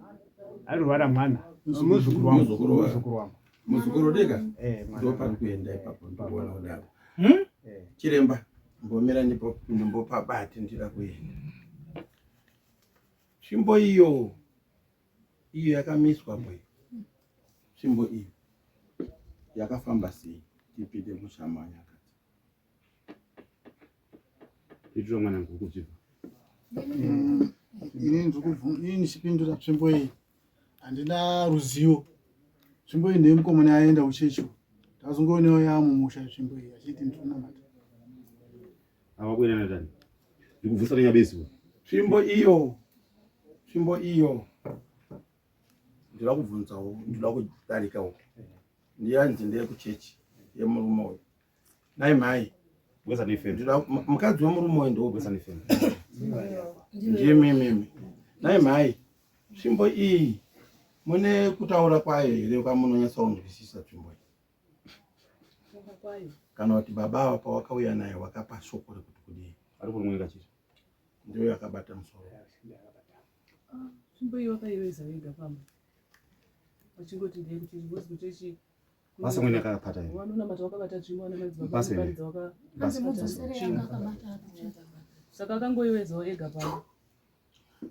Arwara mwana muzukuru wangu muzukuru wangu muzukuru deka eh mwana ndopari kuenda ipapo ndikuona kudaro hmm? Eh. Chiremba mbomira ndipo ndimbopabati ndira kuenda tsvimbo iyo iyo yakamiswa po tsvimbo iyo yakafamba sei tipinde mushamanya Itira mwana wangu kudzibva. Ini ndiri ndichipindura tsvimbo iyi handina ruzivo. Tsvimbo iyi ndeyemukomana aenda kuchechi. Ndakazongoonewo yaamumusha tsvimbo iyi achiti ndinonamata. Ava kuenda natani? Ndikubvunza nenyabezi. Tsvimbo iyo tsvimbo iyo ndinoda kubvunzawo ndinoda kudarikawo ndiyanzi ndeyekuchechi yemurume uyu Nhai mhai. Mukadzi wemurume uyu ndiwo. Ndiye mimi. Nhai mhai. Tsvimbo iyi mune kutaura kwayo here kwamunonyatsa kunzwisisa tsvimbo iyi? Kana kuti baba ava pawakauya naye wakapa shoko rekuti kudii? Ari kurumweka chete. Ndiyo yakabata musoro. Tsvimbo iyi wakaiveza vega pamba. Vachingoti ndeyekuchechi, because kuchechi Basa mwene akapata here? Vanonamata vakabata tsvimbo vana madzibaba Basa here? vanoparidza Basa. vakabata tsvimbo. Saka akangoiwezawo ega pano.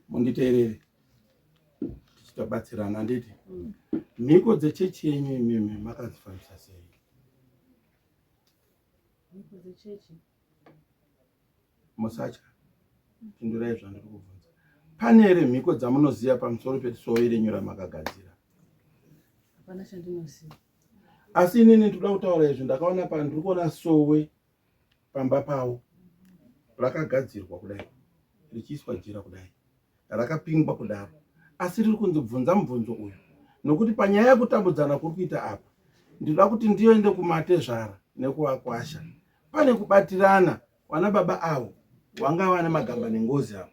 Munditeerere tichitobatsirana handiti? Mhiko dzechechi yenyu imimi makadzifambisa sei? Mhiko dzechechi. Musatya, pindurai zvandiri kubvunza. Pane here mhiko dzamunoziva pamusoro pesowe renyu ramakagadzira? Hapana chandinoziva. Asi inini ndinoda kutaura izvi, ndakaona pa ndiri kuona sowe pamba pavo rakagadzirwa kudai richiiswa jira kudai rakapingwa kudaro, asi riri kunzi bvunza mubvunzo uyu nokuti panyaya yekutambudzana kuri kuita apa ndinoda kuti ndiende kumatezvara nekuvakwasha pane kubatirana wana baba avo wanga vana magamba nengozi avo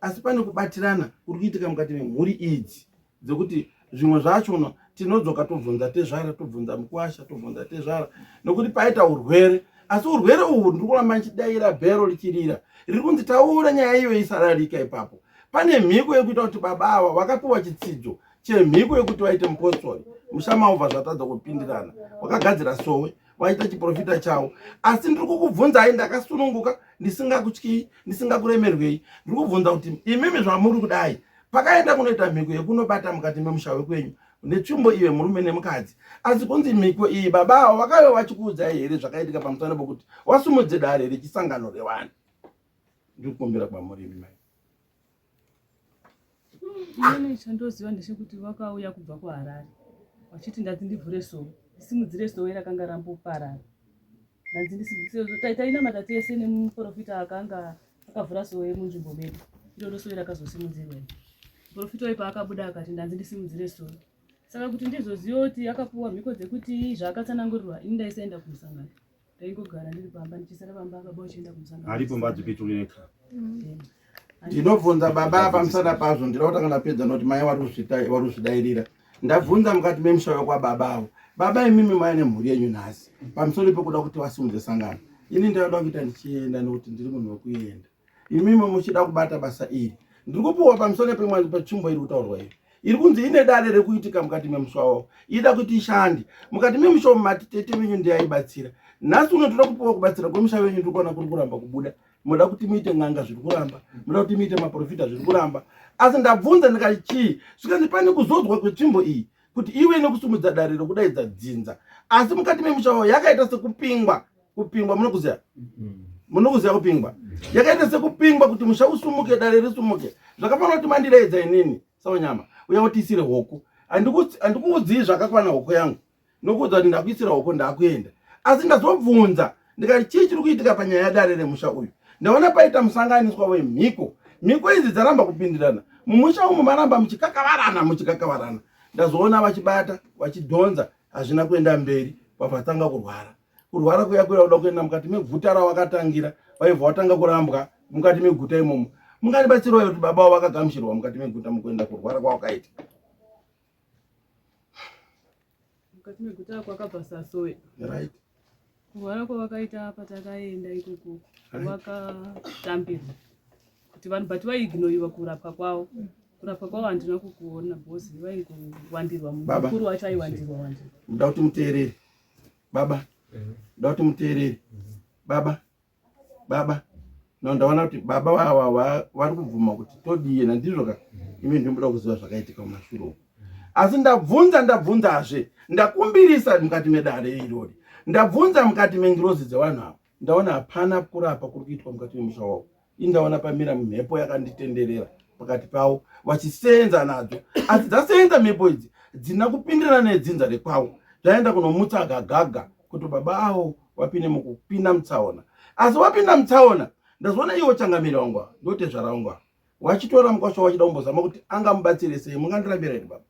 asi pane kubatirana kuri kuitika mukati memhuri idzi dzekuti zvimwe zvacho tinodzoka tobvunza tezvara tobvunza mukwasha tobvunza tezvara nokuti paita urwere asi urwere uhwu ndiri kuramba ndichidaira bhero richirira riri kunzi taura nyaya iyo isararika ipapo pane mhiko yekuita kuti baba ava vakapiwa chitsidzo chemhiko yekuti vaite mupostori mushamaubva zvatadza kupindirana wakagadzira sowe waita chiprofita chavo asi ndiri kukubvunzai ndakasununguka ndisingakutyii ndisingakuremerwei ndiri kubvunza kuti imimi zvamuri kudai pakaenda kunoita mhiko yekunobata mukati memusha wekwenyu netsvimbo iwe murume nemukadzi asi kunzi mhiko iyi baba avo vakave vachikuudzai here zvakaitika pamusana pokuti wasumudze dare rechisangano revanhu ndiri kukumbira kwamuri imi mai Inini chandoziva ndechekuti vakauya kubva kuHarare vachiti ndanzi ndivhure sowe ndisimudzire sowe rakanga ramboparara ndanzi ndisimudzire tainamata tese nemuprofita akanga akavhura sowe munzvimbo medu iroro sowe rakazosimudzirwa iri muprofita uyu paakabuda akati ndanzi ndisimudzire sowe saka kuti ndizoziva kuti akapuwa mhiko dzekuti zvaakatsanangurirwa ini ndaisaenda kumusangano. Ndaingogara ndiri pamba ndichisara pamba baba vachienda kumusangano. Aripo mbadzipetuleka. Ndinobvunza baba pamusana pazvo ndinoda kutanga ndapedza nokuti mai vari kuzvidairira. Ndabvunza mukati memusha wekwababa avo. Baba imimi mai nemhuri yenyu nhasi pamusoro pekuda kuti vasimudze sangano. Ini ndinoda kuita ndichienda nokuti ndiri munhu wekuenda. Imimi muchida kubata basa iri. Ndiri kupiwa pamusoro petsvimbo iri kutaurwa iyi. Iri kunzi ine dare rekuitika mukati memusha wavo. Ida kuti ishande. Mukati memusha umu mati tete venyu ndiye aibatsira. Nhasi uno toda kupiwa kubatsira kwemusha venyu ndiri kuona kuri kuramba kubuda. Munoda kuti muite n'anga zviri kuramba. Munoda kuti muite maprofita zviri kuramba. Asi ndabvunza ndikati chii? Zvikanzi pane kuzodzwa kwetsvimbo iyi kuti ive nekusimudza dare rokudaidza dzinza. Asi mukati memusha wavo yakaita sekupingwa. Kupingwa munokuziva? Munokuziva kupingwa? Yakaita sekupingwa kuti musha usumuke dare risumuke. Zvakafanira kuti mandidaidza inini saunyama uya utiisire hoko. Handikuudzii zvakakwana hoko yangu. Nokuudza kuti ndakuisira hoko ndakuenda. Asi ndazobvunza ndikati chii chiri kuitika panyaya yadare remusha uyu. Ndaona paita musanganiswa wemhiko. Mhiko idzi dzaramba kupindirana. Mumusha umu maramba muchikakavarana muchikakavarana. Ndazoona vachibata vachidhonza hazvina kuenda mberi vavatanga kurwara. Kurwara kuya kuya kuda kuenda mukati meguta rawakatangira waibva watanga kurambwa mukati meguta imomo. Mungandibatsirawo kuti baba wavo vakagamuchirwa mukati meguta mukuenda kurwara kwawakaita. Mukati meguta kwakabva Sasowe. Right. Kurwara kwavakaita patakaenda ikoko vakatambirwa kuti vanhu but vaiignoiwa kurapwa kwavo. Kurapwa kwavo handina kukuona because vaingowandirwa mukuru wacho aiwandirwa wandirwa. Ndoda kuti muteerere. Baba. Ndoda kuti muteerere. Baba. Baba. No, ndaona kuti baba vawa vari kubvuma kuti todii nandizvo ka imi ndinoda kuziva zvakaitika mumashure uku asi ndabvunza ndabvunzazve ndakumbirisa mukati medare irori ndabvunza mukati mengirozi dzevanhu ava ndaona hapana kurapa kuri kuitwa mukati memusha wavo ini ndaona pamira mhepo yakanditenderera pakati pavo vachiseenza nadzo asi dzaseenza mhepo idzi dzina kupindirana nedzinza rekwavo dzaenda kunomutsa gagaga kuti baba avo wapinde mukupinda mutsaona asi wapinda mutsaona ndazoona iwo changamire wangu ava ndotezvara wangu ava wachitora mukwasha wachida kumbozama kuti angamubatsire sei mungandirambira here baba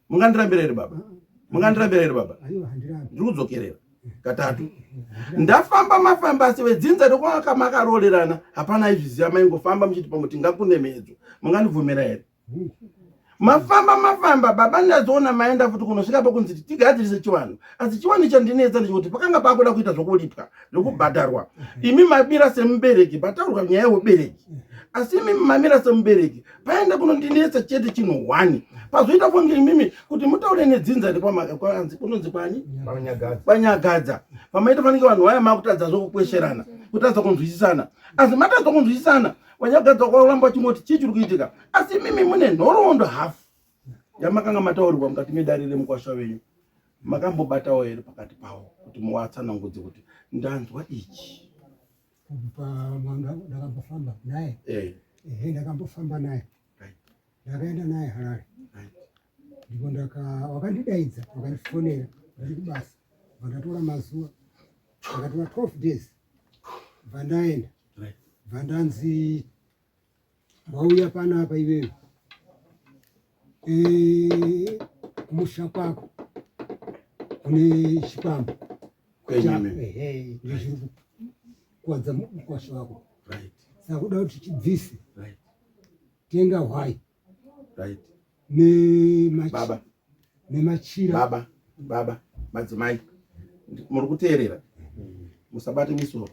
mungandirambira here baba mungandirambira here baba ndiri kudzokerera katatu ndafamba mafamba asi vedzinza rekwaka makaroorerana hapana aizviziva maingofamba muchiti pamwe tingakunemedzo mungandibvumira here mafamba mafamba baba ndazoona maenda futi kunosvika pakunzi tigadzirise chivanhu asi chivanhu chandinetsa ndechekuti pakanga pakuda kuita zvokuripwa zvokubhadharwa imi mamira semubereki pataurwa nyaya yeubereki asi imi mamira semubereki paenda kunondinetsa chete chinhu one pazoita kunge imimi kuti mutaure nedzinza rekwanzi kunonzi kwani kwanyagadza pamaita fanike vanhu vaya makutadza zvokukwesherana kutadza kunzwisisana asi matadza kunzwisisana Wanyagadza kwauramba uchingoti chii chiri kuitika asi imimi mune nhoroondo hafu yamakanga mataurirwa mukati medare remukwasha wenyu makambobatawo here pakati pawo kuti muwatsanangudze kuti ndanzwa ichi ndakambofamba naye eh. ehe ndakambofamba naye ndakaenda naye Harare ndipo ndaka wakandidaidza wakandifonera ndiri kubasa bva ndatora mazuva ndakatora 12 days bva ndaenda bva ndanzi wauya panapa iwewe eh, kumusha kwako kune chikwambo ndozviri kuwadza mukwasha wako saka kuda kuti chibvise tenga hwai right nemachira nemachira baba baba madzimai muri kuteerera musabate misoro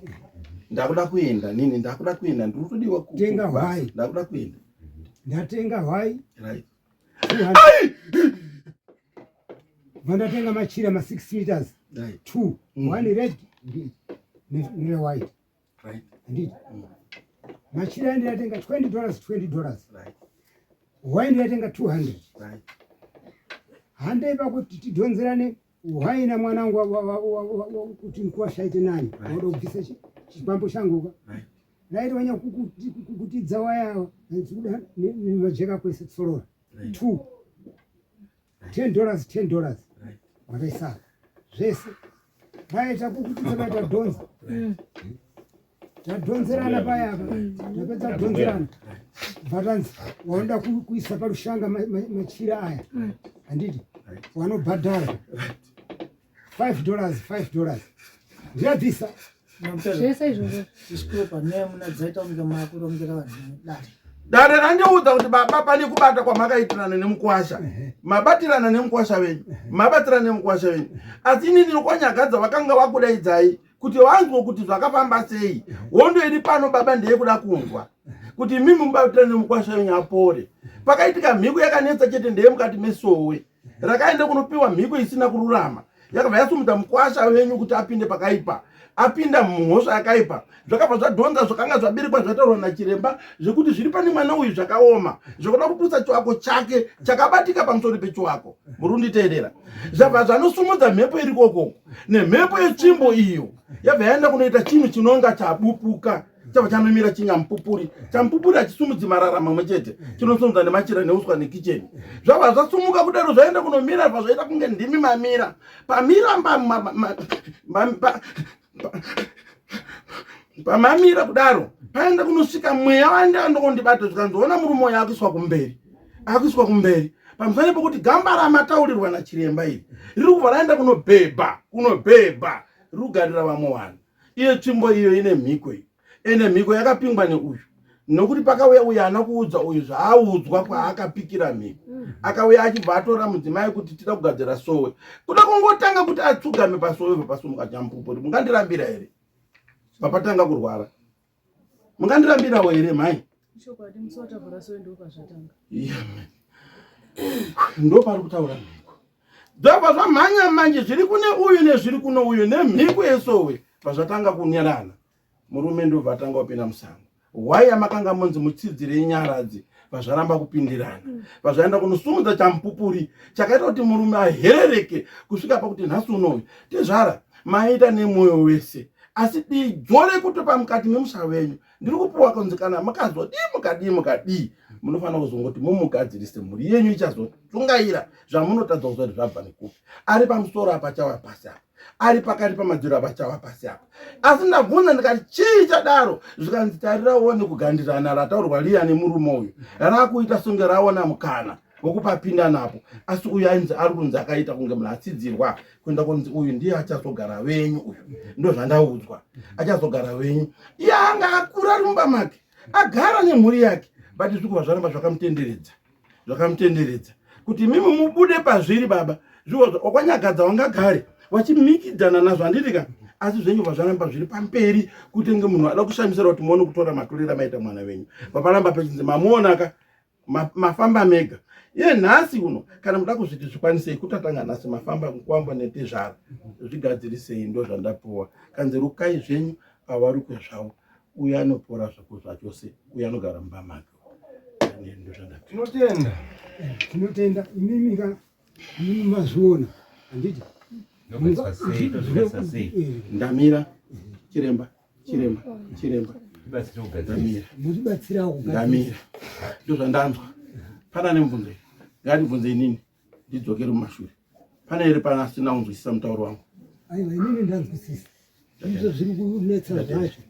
ndakuda kuenda nini ndakuda kuenda ndiri kutodiwa kutenga hwai ndakuda kuenda ndatenga hwai right vandatenga machira ma 6 meters right. two mm. one red nere white right handiti mm. machira andi ndatenga 20 dollars 20 dollars right hwai ndatenga 200 right handei pakuti tidhonzerane hwai na mwanangu kuti nkuwashaite nani wauda kubvisa chikwambo changu ka right wanya kukutidza waya kuda nemajeka kwese tsorora two 10 dollars 10 dollars makaisa zvese vaita kukutidza vaita dhonza tadhonzerana paya apa tapedza kudhonzerana vatanzi wanoda kuisa parushanga machira aya handiti wanobhadhara 5 dollars 5 dollars. Ndiyabvisa. Zvese izvozvo. Tisikupa nemuna dzaita kunge makurongera vanhu dare. Dare randiudza kuti baba pane kubata kwamakaitirana nemukwasha. Mabatirana nemukwasha wenyu. Mabatirana nemukwasha wenyu. Asi ini ndinokwanyagadza vakanga vakudaidzai kuti vanzwe kuti zvakafamba sei. Hondo iri pano baba ndeyekuda kunzwa kuti imimi mubatirane nemukwasha wenyu apore. Pakaitika mhiko yakanetsa chete ndeyemukati mesowe. Rakaenda kunopiwa mhiko isina kururama yakabva yasumudza mukwasha wenyu kuti apinde pakaipa apinda mumhosva yakaipa zvakabva zvadhonza zvakanga zvabirikwa zvataurwa nachiremba zvekuti zviri pane mwana uyu zvakaoma zvekuda kuputsa chiwako chake chakabatika pamusoro pechiwako muri kunditeerera zvabva zvanosumudza mhepo iri kokoko nemhepo yetsvimbo iyo yabva yaenda kunoita chinhu chinonga chabupuka chabva chanomira chinyamupupuri chamupupuri hachisumudzi marara mamwe chete chinosumudza nemachira neuswa nekicheni zvabva zvasumuka kudaro zvaenda kunomira bva zvaita kunge ndimi mamira pamira pamamira kudaro paenda kunosvika mweya waenda ndokondibata zvikanzoona murume uyo akuiswa kumberi akuiswa kumberi pamusana pekuti gamba ramataurirwa nachiremba iri riri kubva raenda kunobhebha kunobhebha riri kugarira vamwe vanhu Iyo tsvimbo iyo ine mhiko iyo. Ende mhiko yakapingwa neuyu. Nokuti pakauya uyu haana kuudza uyu zvaaudzwa kwaakapikira mhiko. Akauya achibva atora mudzimai kuti tida kugadzira sowe. Kuda kungotanga kuti atsugame pasowe papasumuka chamupupuri. Mungandirambira here? Papatanga kurwara. Mungandirambirawo here mhai? Chokwadi musi watavhura sowe ndopazvatanga. Yeah, man. Ndopari kutaura mhiko. Zvabva zvamhanya manje zviri kune uyu nezviri kuno uyu nemhiko yesowe pazvatanga kunyarana. Murume ndobva atanga kupinda musango. Hwai yamakanga monzi mutsidzire nyaradzi pazvaramba kupindirana. Pazvaenda kunosumudza chamupupuri chakaita kuti murume aherereke kusvika pakuti nhasi unoyu tezvara maita nemwoyo wese asi didzore kutopa mukati memusha wenyu ndiri kupuwa kunzi kana makazodii mukadii mukadii munofanira kuzongoti mumugadzirise mhuri yenyu ichazotungaira zvamunotadza kuziva kuti zvabva nekupi ari pamusoro apa chava pasi apa ari pakati pamadziro apa chava pasi apa asi ndabvunza ndikati chii chadaro zvikanzi tarira uone kugandirana rataurwa liya nemurume uyu rakuita songe raona mukana wekupapinda napo asi uyu ainzi ari kunzi akaita kunge munhu atsidzirwa kuenda kunzi uyu ndiye achazogara venyu uyu ndozvandaudzwa achazogara venyu iye anga akura ari mumba make agara nemhuri yake but zviri kubva zvaramba zvakamutenderedza zvakamutenderedza kuti imimi mubude pazviri baba wakwanyagadza wangagare wachimikidzana nazvo handiti ka asi zvenyu bva zvaramba zviri pamberi kuti nge munhu ada kushamisira kuti muone kutora matorero amaita mwana wenyu paparamba pechinzi mamuonaka mafamba mega iye nhasi uno kana muda kuzviti zvikwanisei kutatanga nhasi mafamba mukwambo netezvara zvigadzirisei ndo zvandapuwa kanzi rukai zvenyu awarukwe zvavo uyo anopora zvako zvachose uyo anogara mumba make tinotenda tinotenda imimi ka imimi mazviona handiti ndamira chiremba chiremba chiremba mutibatsirawo ndamira ndozvandanzwa pana nemubvunzo iyi ngatibvunze inini ndidzokere mumashure pane here pana asina kunzwisisa mutauro wangu aiwa inini ndanzwisisa izvo zviri kunetsa zvacho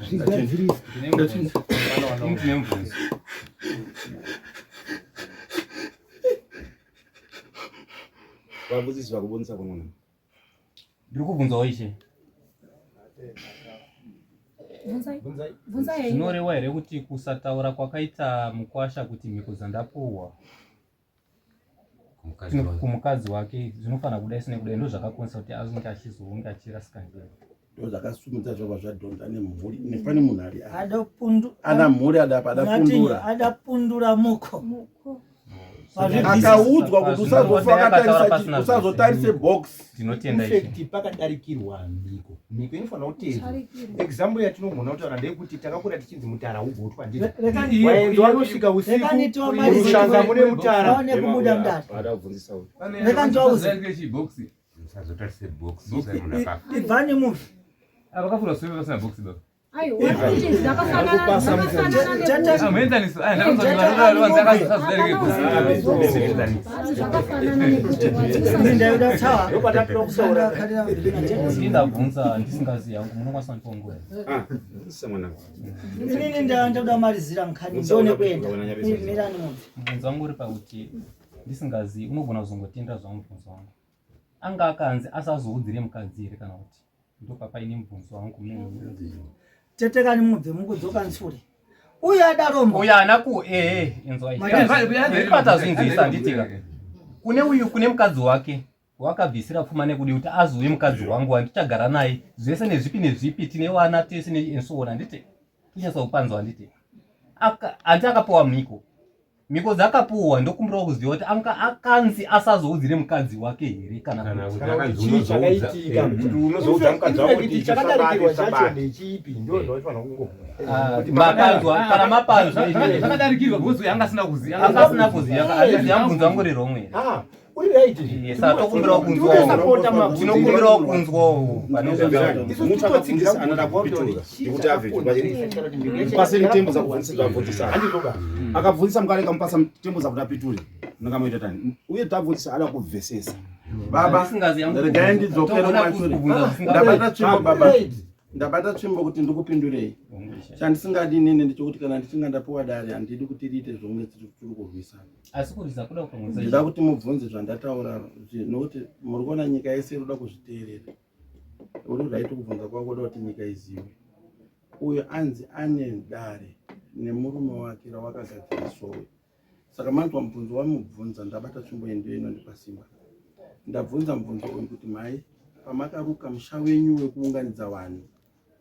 zvigadzirisa Vabvunzisi vakubvunza kunona. Ndiri kubvunzawo ishe. Zvinorewa here kuti kusataura kwakaita mukwasha kuti mhiko dzandapuhwa kumukadzi wake zvinofanira kudai sine kudai ndozvakakonisa kuti azonge achizonge achirasika njere ndozvakasumudza zvava zvadhonza nemhuri nepane munhu ari ana mhuri adapa adapundura adapundura muko akaudzwa kuti usazofa wakatarisa usazotarise box Infact pakadarikirwa mhiko mhiko inofanira kuteedzwa example yatinogona kutaura ndeyekuti takakura tichinzi mutara ugotwa ndizvo wanosvika usiku murushanga mune mutara Ibvani muvi. Vakafura sure vasina box baba. Ndabvunza ndisingazivi hangu munokwanisa kundipa nguva. Inini ndoda marizira mukani ndione kuenda. Mirani mubvi. Mubvunzo wangu uri pakuti ndisingazivi unogona kuzongotenda zvangu mubvunzo wangu. Anga akanzi asazoudzire mukadzi here kana kuti? Ndopapaine mubvunzo wangu tete kani mubve mukudzoka nsure uyo adarombo uyo haana ku ee inzwai patazvinzwisa handitika kune uyu kune mukadzi wake wakabvisira pfuma nekudi kuti azuve mukadzi wangu wandichagara naye zvese nezvipi nezvipi tine vana tese and so on handiti tinyatsa kupanzwa handiti hanti akapiwa mhiko mhiko dzakapuwa ndokumbirawo kuziva kuti anga akanzi asazoudzire mukadzi wake here kana kuti chii chakaitika kuti unozoudza mukadzi wako kuti chakadarikirwa chacho ndechipi ndo zvaufanira kungoona ah, mapanzwa kana mapanzwa zvakadarikirwa because anga asina kuziva anga asina kuziva handizi yamubvunzo wangu uri wrong here ah uri right Yes, tokumbirawo kunzwawo tinokumbirawo kunzwawo pane Mutu akabvunzisa anoda kupitura ndikuti abve mupase mutembo dzakubvunzisa zvabvunzisa akabvunzisa mukarega mupasa mutembo dzakuti apiture munonga tani uye tabvunzisa ada kubvesesa baba regai ndidzokere kumashure ndabata tsvimbo baba ndabata tsvimbo kuti ndikupindurei chandisingadi inini ndechekuti kana ndichinga ndapiwa dare handidi kuti riite zvomwe tiri kurwisana asi kurwisa kuda kupanguza ndida kuti mubvunze zvandataura nokuti muri kuona nyika yese iri kuda kuzviteerera uri right kubvunza kwako kuda kuti nyika izive uyo anzi ane dare nemurume wake rawakagadzira sowe saka manzwa mubvunzo wamubvunza ndabata tsvimbo iyi ndiyo inondipa simba ndabvunza mubvunzo uyu kuti mhai pamakaruka musha wenyu wekuunganidza vanhu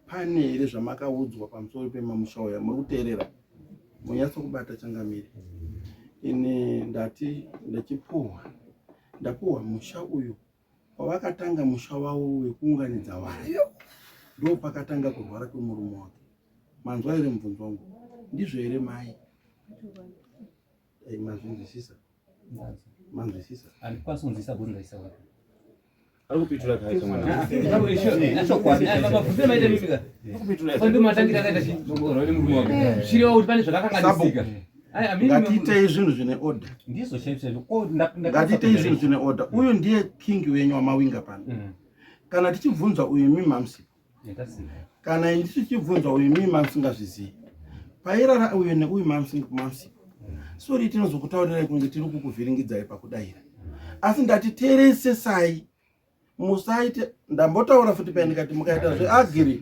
Pane here zvamakaudzwa pamusoro pemamusha uya? Muri kuteerera? Munyatso kubata changamire. Ini ndati ndachipuhwa, ndapuhwa musha uyu pavakatanga musha wavo wekuunganidza vanhu ndo pakatanga kurwara kwemurume wake. Manzwa here mubvunzo wangu? Ndizvo here mai? Eh, mazvinzwisisa? Manzwisisa? Handikwanisi kunzwisisa bvunzo ndaisa wapi. Ari kupitura kaita mwana. Ngatiitei zvinhu zvine order. Ndizvo chaizvo chaizvo. Ko ngatiitei zvinhu zvine order. Uyu ndiye king wenyu wamawinga pano. Mm. Kana tichibvunza uyu mimi mamusipo. Kana ini tichibvunza uyu mimi mamusingazvizivi. Pairara uyu neuyu mamusipo. Sorry tinozokutaurirai kunge tiri kukuvhiringidzai pakudaira. Asi ndati teeresesai musaite ndambotaura futi paya ndikati mukaita zveagiri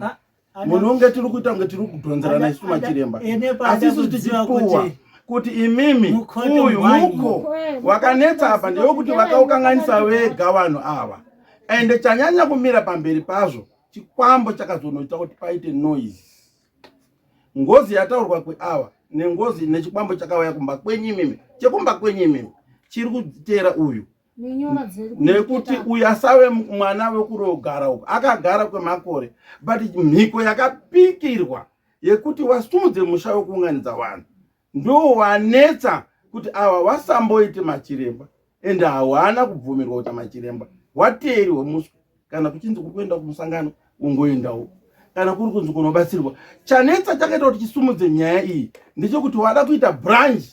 munonge tiri kuita kunge tiri kudhonzerana isu machiremba asi isu tichipuwa kuti imimi uyu muko wakanetsa apa ndewekuti vakaukanganisa vega vanhu ava ende chanyanya kumira pamberi pazvo chikwambo chakazonoita kuti paite noise ngozi yataurwa kweawa nengozi nechikwambo chakauya kumba kwenyu imimi chekumba kwenyu imimi chiri kuteera uyu nekuti uyu asave mwana wekurogara uku akagara kwemakore but mhiko yakapikirwa yekuti wasumudze musha wekuunganidza vanhu ndo wanetsa kuti ava wasamboite machiremba ende hawana kubvumirwa kuita machiremba wateeri wemuswe kana kuchinzi kuri kuenda kumusangano ungoendawo kana kuri kunzi kunobatsirwa chanetsa chakaita kuti chisumudze nyaya iyi ndechekuti wada kuita branch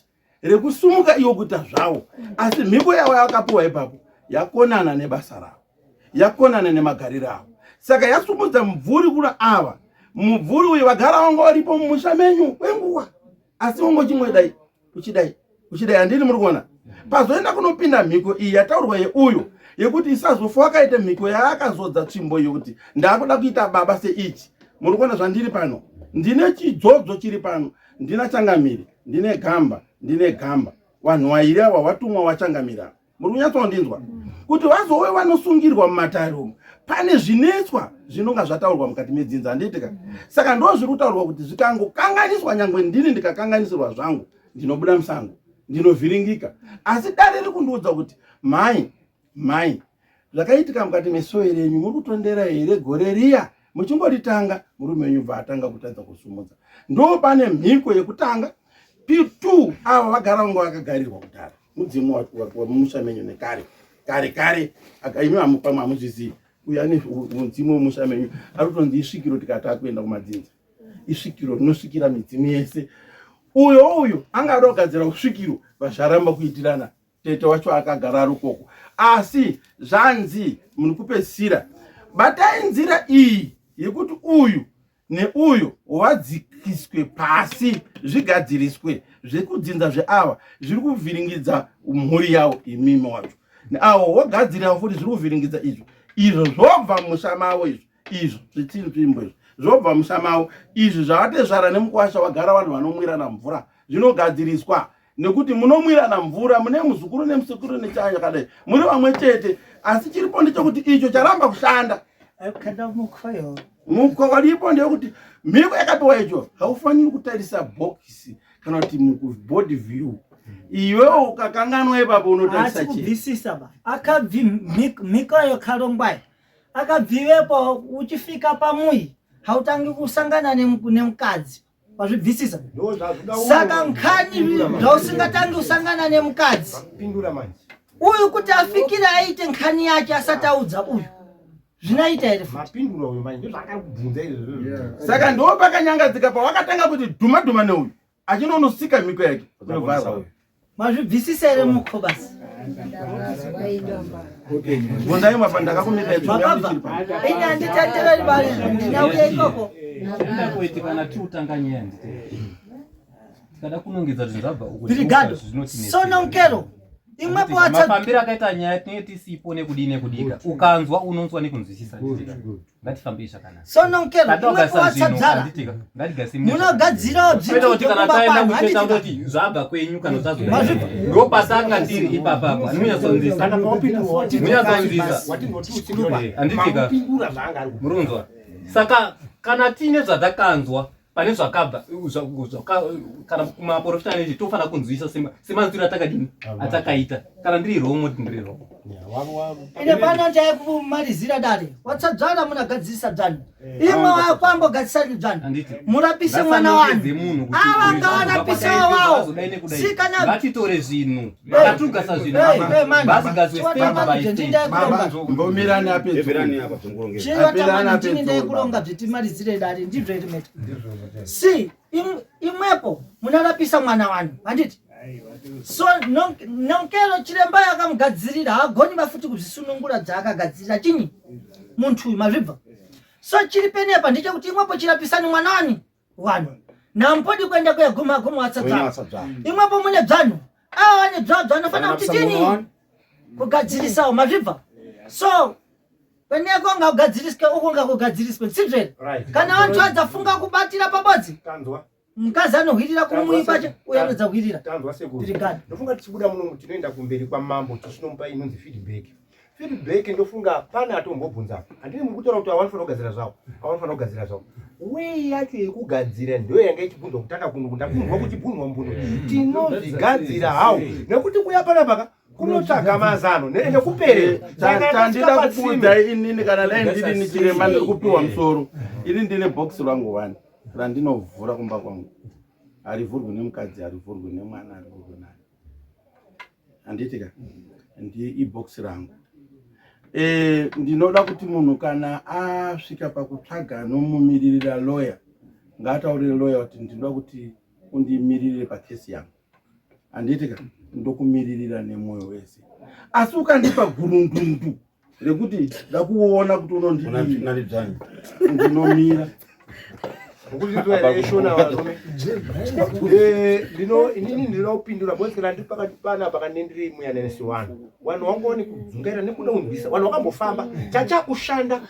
rekusumuka iwo kuita zvawo asi mhiko yavo yakapiwa ipapo yakonana nebasa ravo yakonana nemagariro avo saka yasumudza mubvuri kuna ava mubvuri uyu vagara vanga varipo mumusha menyu kwenguva asi wongochimwedai uchidai uchidai handini muri kuona pazoenda kunopinda mhiko iyi yataurwa yeuyo yekuti isazofa wakaita mhiko yaakazodza tsvimbo iyo kuti ndakuda kuita baba seichi muri kuona zvandiri pano ndine chidzodzo chiri pano ndina changamire ndine gamba ndine gamba vanhu vairi ava vatumwa vachangamira muri kunyatsondinzwa kuti vazove vanosungirwa mumatare umu pane zvinetswa zvinonga zvataurwa mukati medzinza handiitika saka ndo zviri kutaurwa kuti zvikangokanganiswa nyangwe ndini ndikakanganisirwa zvangu ndinobuda musango ndinovhiringika asi dare riri kundiudza kuti mhai mhai zvakaitika mukati mesowe renyu muri kutondera here gore riya muchingoritanga murume wenyu bva atanga kutadza kusumudza ndo pane mhiko yekutanga p2 ava vagara vanga vakagarirwa kudhara mudzimu wemumusha menyu nekare kare kare imi pamwe hamuzvizivi uyu ane mudzimu wemusha menyu ari kutonzi isvikiro tikati akuenda kumadzinza isvikiro rinosvikira midzimu yese uyo uyu anga ada kugadzira usvikiro vazvaramba kuitirana tete wacho akagara ari ukoko asi zvanzi munhu kupedzisira batai nzira iyi yekuti uyu neuyu wadzikiswe pasi zvigadziriswe zvekudzinza zveava zviri kuvhiringidza mhuri yavo imimi wacho neavo wogadzirira futi zviri kuvhiringidza izvo izvo zvobva musha mavo izvo. Izvo zvitsvimbo izvo zvobva musha mavo. Izvi zvavatezvara nemukwasha wagara vanhu vanomwirana mvura zvinogadziriswa nekuti munomwirana mvura mune muzukuru nemusekuru nechaya chakadai muri vamwe chete asi chiripo ndechekuti icho charamba kushanda mukwa waripo ndeyekuti mhiko yakapiwa icho haufaniri kutarisa bhokisi kana kuti mubody view iwewo ukakanganwa ipapo unotarisa chii akabvi mhiko yakarongwayo akabvivepo uchifika pamuyi hautangi kusangana nemukadzi wazvibvisisa saka nkhani zvausingatangi kusangana nemukadzi uyu kuti afikire aite nkhani yacho asati audza uyu zvinaita here saka ndo pakanyangadzika pawakatanga kuti dhuma dhuma neuyu achinonosika mhiko yake kunovharwa Mazvibvisisa here mukho basi? Bvunzai mapa ndakakumira icho Makabva. Ini handitatereri bari ndinauya ikoko. Kuti kana tiri kutanga nyaya ndite. Tikada kunongedza kuti zvabva uko. Brigado. Sononkero. Imwepo atsa mafambiro akaita nyaya tinenge tisipo nekudii nekudika. Ukanzwa unonzwa nekunzwisisa. Ngatifambei zvakanaka. Sononkero. Imwepo watsadzara. Munogadzirawo bzvinhu kuti kana taenda kuchecha kutoti zvabva kwenyu kana zvazoda. Ndopatanga tiri ipapa apa. Munyatsonzisa. Munyatsonzisa. Handitika. Murunzwa. Saka kana tiine zvatakanzwa pane zvakabva kana kumaporofita nechi tofanira kunzwisa semanzwiro atakadini atakaita kana ndiri wrong moti ndiri wrong ine pano ndaya kumalizira dare watsadzvana munagadzirisa dzvanhu eh. imwe wakwambogadzisa dzvanhu murapise mwana wanu ava ngavarapisewo wawo sikana ngatitore zvinhu ngatugasa zvinhu basigadzwe step by step mbomirani apedzokuronga bzitimalizire dare ndizvo iri meta si imwepo munarapisa mwana wanu handiti so nonkero chiremba yakamugadzirira haagoni vafuti kuzvisunungura dzaakagadzirira chinyi muntu uyu mazvibva so chiri penepa ndechekuti imwepo chirapisani mwana wani wanu nampodi kuenda kuyaguma guma watsadzana imwepo mune dzvanhu ava vane dzvadzva anofanira kuti chini kugadzirisawo mazvibva so Kweneko ngakugadziriswe uko ngakugadziriswe sizvo here? Kana vantu vadzafunga kubatira pabodzi mukadzi anohwirira kumuyi kwacho uye anodza hwirira. Tanzwa sekuru. Ndofunga tichibuda muno tinoenda kumberi kwamambo tichinomupa inonzi feedback. Feedback ndofunga pane atombobvunza apa. Handini muri kutaura kuti awanofanira kugadzira zvavo. Awanofanira kugadzira zvavo. Way yacho yekugadzira ndiyo yanga ichibvunzwa kutanga kuno ndakunzwa kuchibvunzwa mbuno. Tinozvigadzira how? Nekuti kuya panapa ka kunotsvaga mazano nekuperera chandida kukuudzai inini kana dai ndiri nichiremba ndiri kupiwa musoro ini ndine bhokisi rangu wani randinovhura kumba kwangu harivhurwi nemukadzi harivhurwi nemwana harivhurwi nani handiti ka ndi ibhokisi rangu e, ndinoda kuti munhu kana asvika pakutsvaga anomumiririra lawyer ngaataurire lawyer kuti ndinoda kuti undimiririre pakesi yangu handiti ka ndokumiririra nemwoyo wese asi ukandipa gurundundu rekuti ndakuona kuti unondidii ndinomira eh, inini ndinoda kupindura because kana ndiri pakati pana pakanendiri muyananisi wanhu vanhu wangoone kudzungaira nekuda kunzwisa vanhu vakambofamba chachakushanda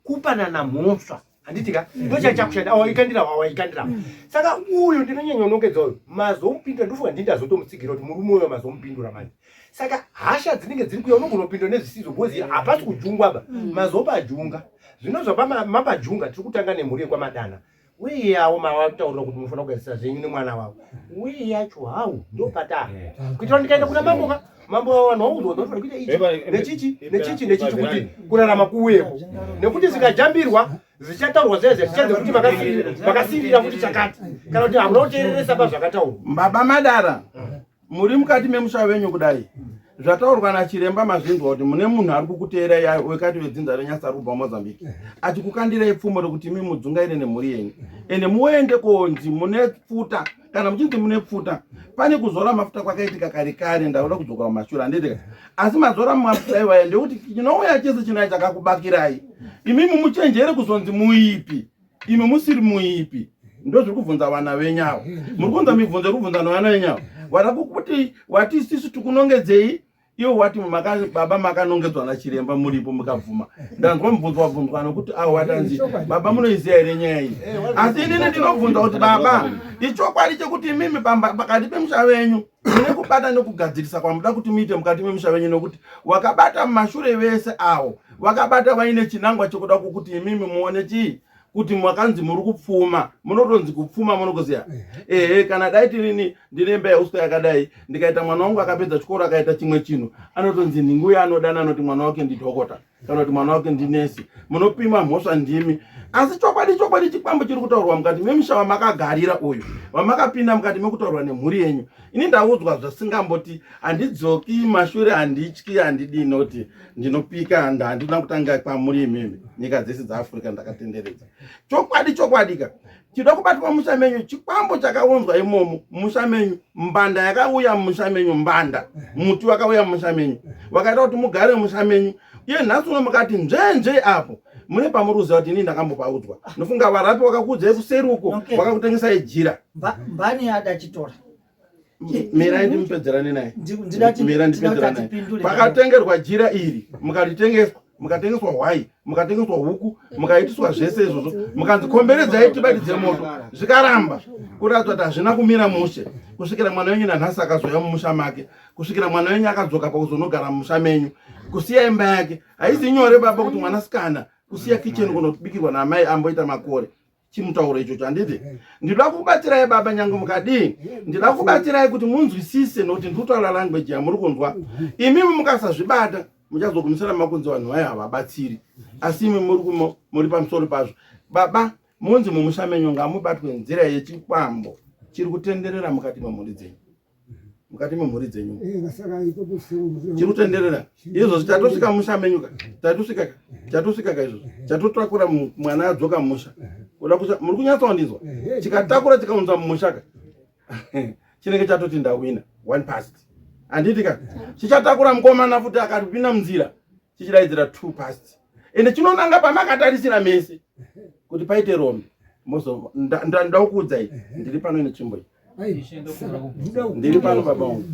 kupanana mhosva handiti ka ndochachakushanda awaikandira awaikandira saka uyu ndinonyanya unongedza uyu mazomupindura ndofunga ndini ndazotomutsigira kuti murume uyo mazomupindura manje saka hasha dzinenge dziri kuya unogona kupindura nezvisizo bhozi hapasi kujungwa ba mm. mazopajunga zvino zvapamapajunga tiri kutanga nemhuri yekwamadana wei yawo mawataurira kuti munofanira kugadzirisa zvenyu nemwana wavo wei yacho hau ndopataa kuitira ndikaenda kuna mambo ka mambo wavo vanhu vakuzoona vanofanira kuita ichi nechichi nechichi nechichi kuti kurarama kuuyepo nekuti zvikajambirwa zvichataurwa zviya zviya zvichanzi kuti makasirira kuti chakati kana kuti hamuna kuteereresa pazvakataurwa baba madara muri mukati memusha wenyu kudai zvataurwa nachiremba mazvinzwa kuti mune munhu ari kukuteerai wekati wedzinza renyasa ari kubva mozambique achikukandirai pfumo rekuti imi mudzungaire nemhuri yenyu ende muende konzi mune pfuta kana muchinzi mune pfuta pane kuzora mafuta kwakaitika kare kare ndakuda kudzoka mumashure handiitika asi mazora mafuta iwaya ndekuti chinouya chese chinaya chakakubakirai imimi muchenjere kuzonzi muipi imi musiri muipi ndozviri kubvunza vana venyu avo muri kunza mibvunzo iri kubvunza nevana venyu avo vada kukuti wati isisu tikunongedzei Iwo wati maka, baba makanongedzwa nachiremba muripo mukabvuma. Ndanzwa mubvunzo wabvunzwa nokuti awo watanzi baba munoiziva here nyaya iyi? Asi inini ndinobvunza kuti baba, ichokwadi chekuti imimi pakati pemusha wenyu mune kubata nekugadzirisa kwamuda kuti muite mukati memusha wenyu, nokuti wakabata mumashure vese awo vakabata vaine chinangwa chekuda kukuti imimi muone chii kuti makanzi muri kupfuma, munotonzi kupfuma munokuziva ehe. Kana dai tirini ndine imba yeuswa yakadai, ndikaita mwana wangu akapedza chikoro akaita chimwe chinhu, anotonzi nhingi anodana anoti mwana wake ndidhokota kana kuti mwana wake ndinesi. Munopima mhosva ndimi, asi chokwadi chokwadi chikwambo chiri kutaurwa mukati memusha wamakagarira uyu wamakapinda mukati mekutaurwa nemhuri yenyu. Ini ndaudzwa zvasingamboti handidzoki mashure, handityi, handidii, noti ndinopika handina kutanga kwamuri imimi, nyika dzese dzaAfrica ndakatenderedza. Chokwadi chokwadi ka chida kubatwa musha menyu, chikwambo chakaunzwa imomo musha menyu, mbanda yakauya musha menyu, mbanda muti wakauya musha menyu wakaita kuti mugare musha menyu. Iye nhasi uno mukati nzvenzve apo mune pamuri kuziva kuti inini ndakambopaudzwa. Nofunga varapi wakakuudzai kuseri uko wakakutengesai jira. Mbani adachitora Mirai ndimupedzerane naye, mira ndipedzerane naye. Pakatengerwa jira iri mukaritengeswa, mukatengeswa hwai, mukatengeswa huku, mukaitiswa zvese izvozvo, mukanzi komberedzai tibatidze moto, zvikaramba kuratidza kuti hazvina kumira mushe kusvikira mwana wenyu nanhasi akazouya mumusha make, kusvikira mwana wenyu akadzoka pakuzonogara mumusha menyu, kusiya imba yake. Haizi nyore baba kuti mwanasikana kusiya kicheni kunobikirwa naamai amboita makore chimutauro ichocho, handiti? Ndinoda kubatsirai baba, nyange mukadii, ndinoda kubatsirai kuti munzwisise, nokuti ndiri kutaura language yamuri kunzwa imimi. Mukasazvibata muchazogumisira makunzi vanhu vayo havabatsiri, asi imi muri pamusoro pazvo. Baba, munzi mumusha menyu ngamubatwe nzira yechikwambo chiri kutenderera mukati memhuri dzenyu, mukati memhuri dzenyu chiri kutenderera izvozvo. Chatosvika musha menyu ka, chatosvika ka, chatosvika ka izvozvo, chatotakura mwana adzoka musha kuda kusa. Muri kunyatsondinzwa? Chikatakura chikaunza mumusha ka, chinenge chatoti ndawina one past, handiti ka? Chichatakura mukomana futi akapinda munzira, chichidaidzira two past, ende chinonanga pamakatarisira mese kuti paite rombe. Mozo ndakuudzai, ndiri pano netsvimbo iyi, ndiri pano baba wangu.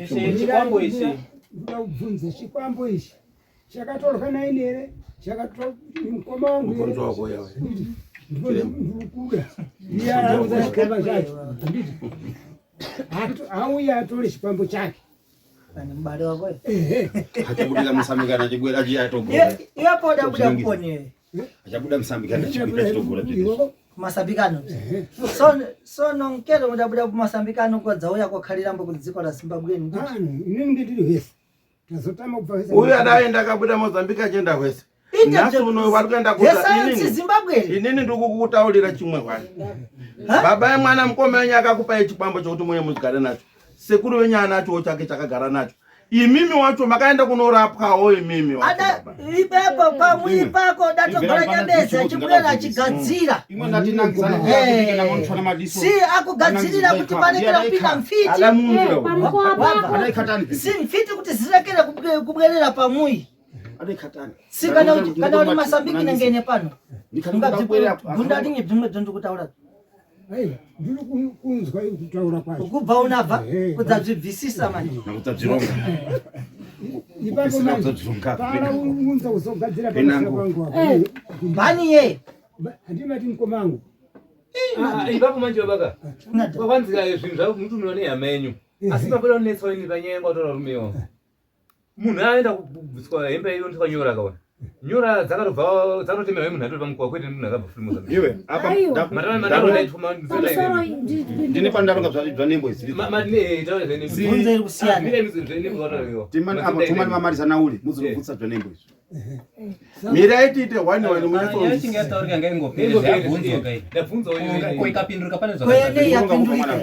Chikwambo ichi ndoda kubvunza, chikwambo ichi chakatorwa naini here? Chakatorwa mukoma wangu here? Mubvunzo wako yawe. Ndikuda iye araudza chikwambo chacho, handiti? Auya atore chikwambo chake. Mubale wako. Ehe. Achibudira musambikana achibwera achiyatogora. Iyapo udabuda kuponi. Achabuda musambikana achibwera achitogora zvese. Kumasambikano. So so nonkelo udabuda kumasambikano kwadzauya kwakhalira kudziko la Zimbabwe. Inini ndiri vese tazotama kubva vese. Uyu adaenda akabuda Mozambique achienda kwese, nhasi uno vari kuenda kusa Zimbabwe. Inini ndiri kukutaurira chimwe hwani baba yemwana, mukoma wenyu akakupai chikwambo chokuti muye mugare nacho, sekuru venyu anachowo chake chakagara nacho, imimi wacho makaenda kunorapwawo imimi wacho Ada baba. ipapo pamwiri pako datogora nyabeza achibwera achigadzira. Imwe ndati nangisana kuya madiso. Si akugadzirira kuti parekera kupinda mfiti. Ada munzira uyu. Adai katani. Si mfiti kuti zirekere kubwerera pamui. Adai katani. Si kana uri masambiki nengene pano. Gunda rinye bzimwe dzondikutaura. Aiwa, ndiri kunzwa kutaura kwacho. Kubva unabva kudzazvibvisisa manje. Nakudzabzironga. Ipapo Kupesina manje kudzabzironga. para unza kuzogadzira pamusha Penango. pangu apa. Mbani ye. Handimati mukoma wangu. Ipapo manje babaka kwakwanzika zvinhu zvamutumirwa nehama yenyu, asi papoda kunetsawo ini panyaya yangu atora rume iwawo. Munhu aenda kubviswa hembe iyo ndikanyora akaona nyora dzakatobva dzakatotemerwa munhu atori pamukova, kwete munhu akabva futi Mozambique. Iwe apa Pamusoro ndine pandaronga zvanembo izvi. Bvunzo iri kusiyana. Timani apa tumani mamarisa nauli muzobvutsa zvanembo izvi. Mirai tiite one one Nyaya ichinge yataurika ngaingopere zvabvunzwa kai. Ko ikapindurika pane Kwene yapindurika.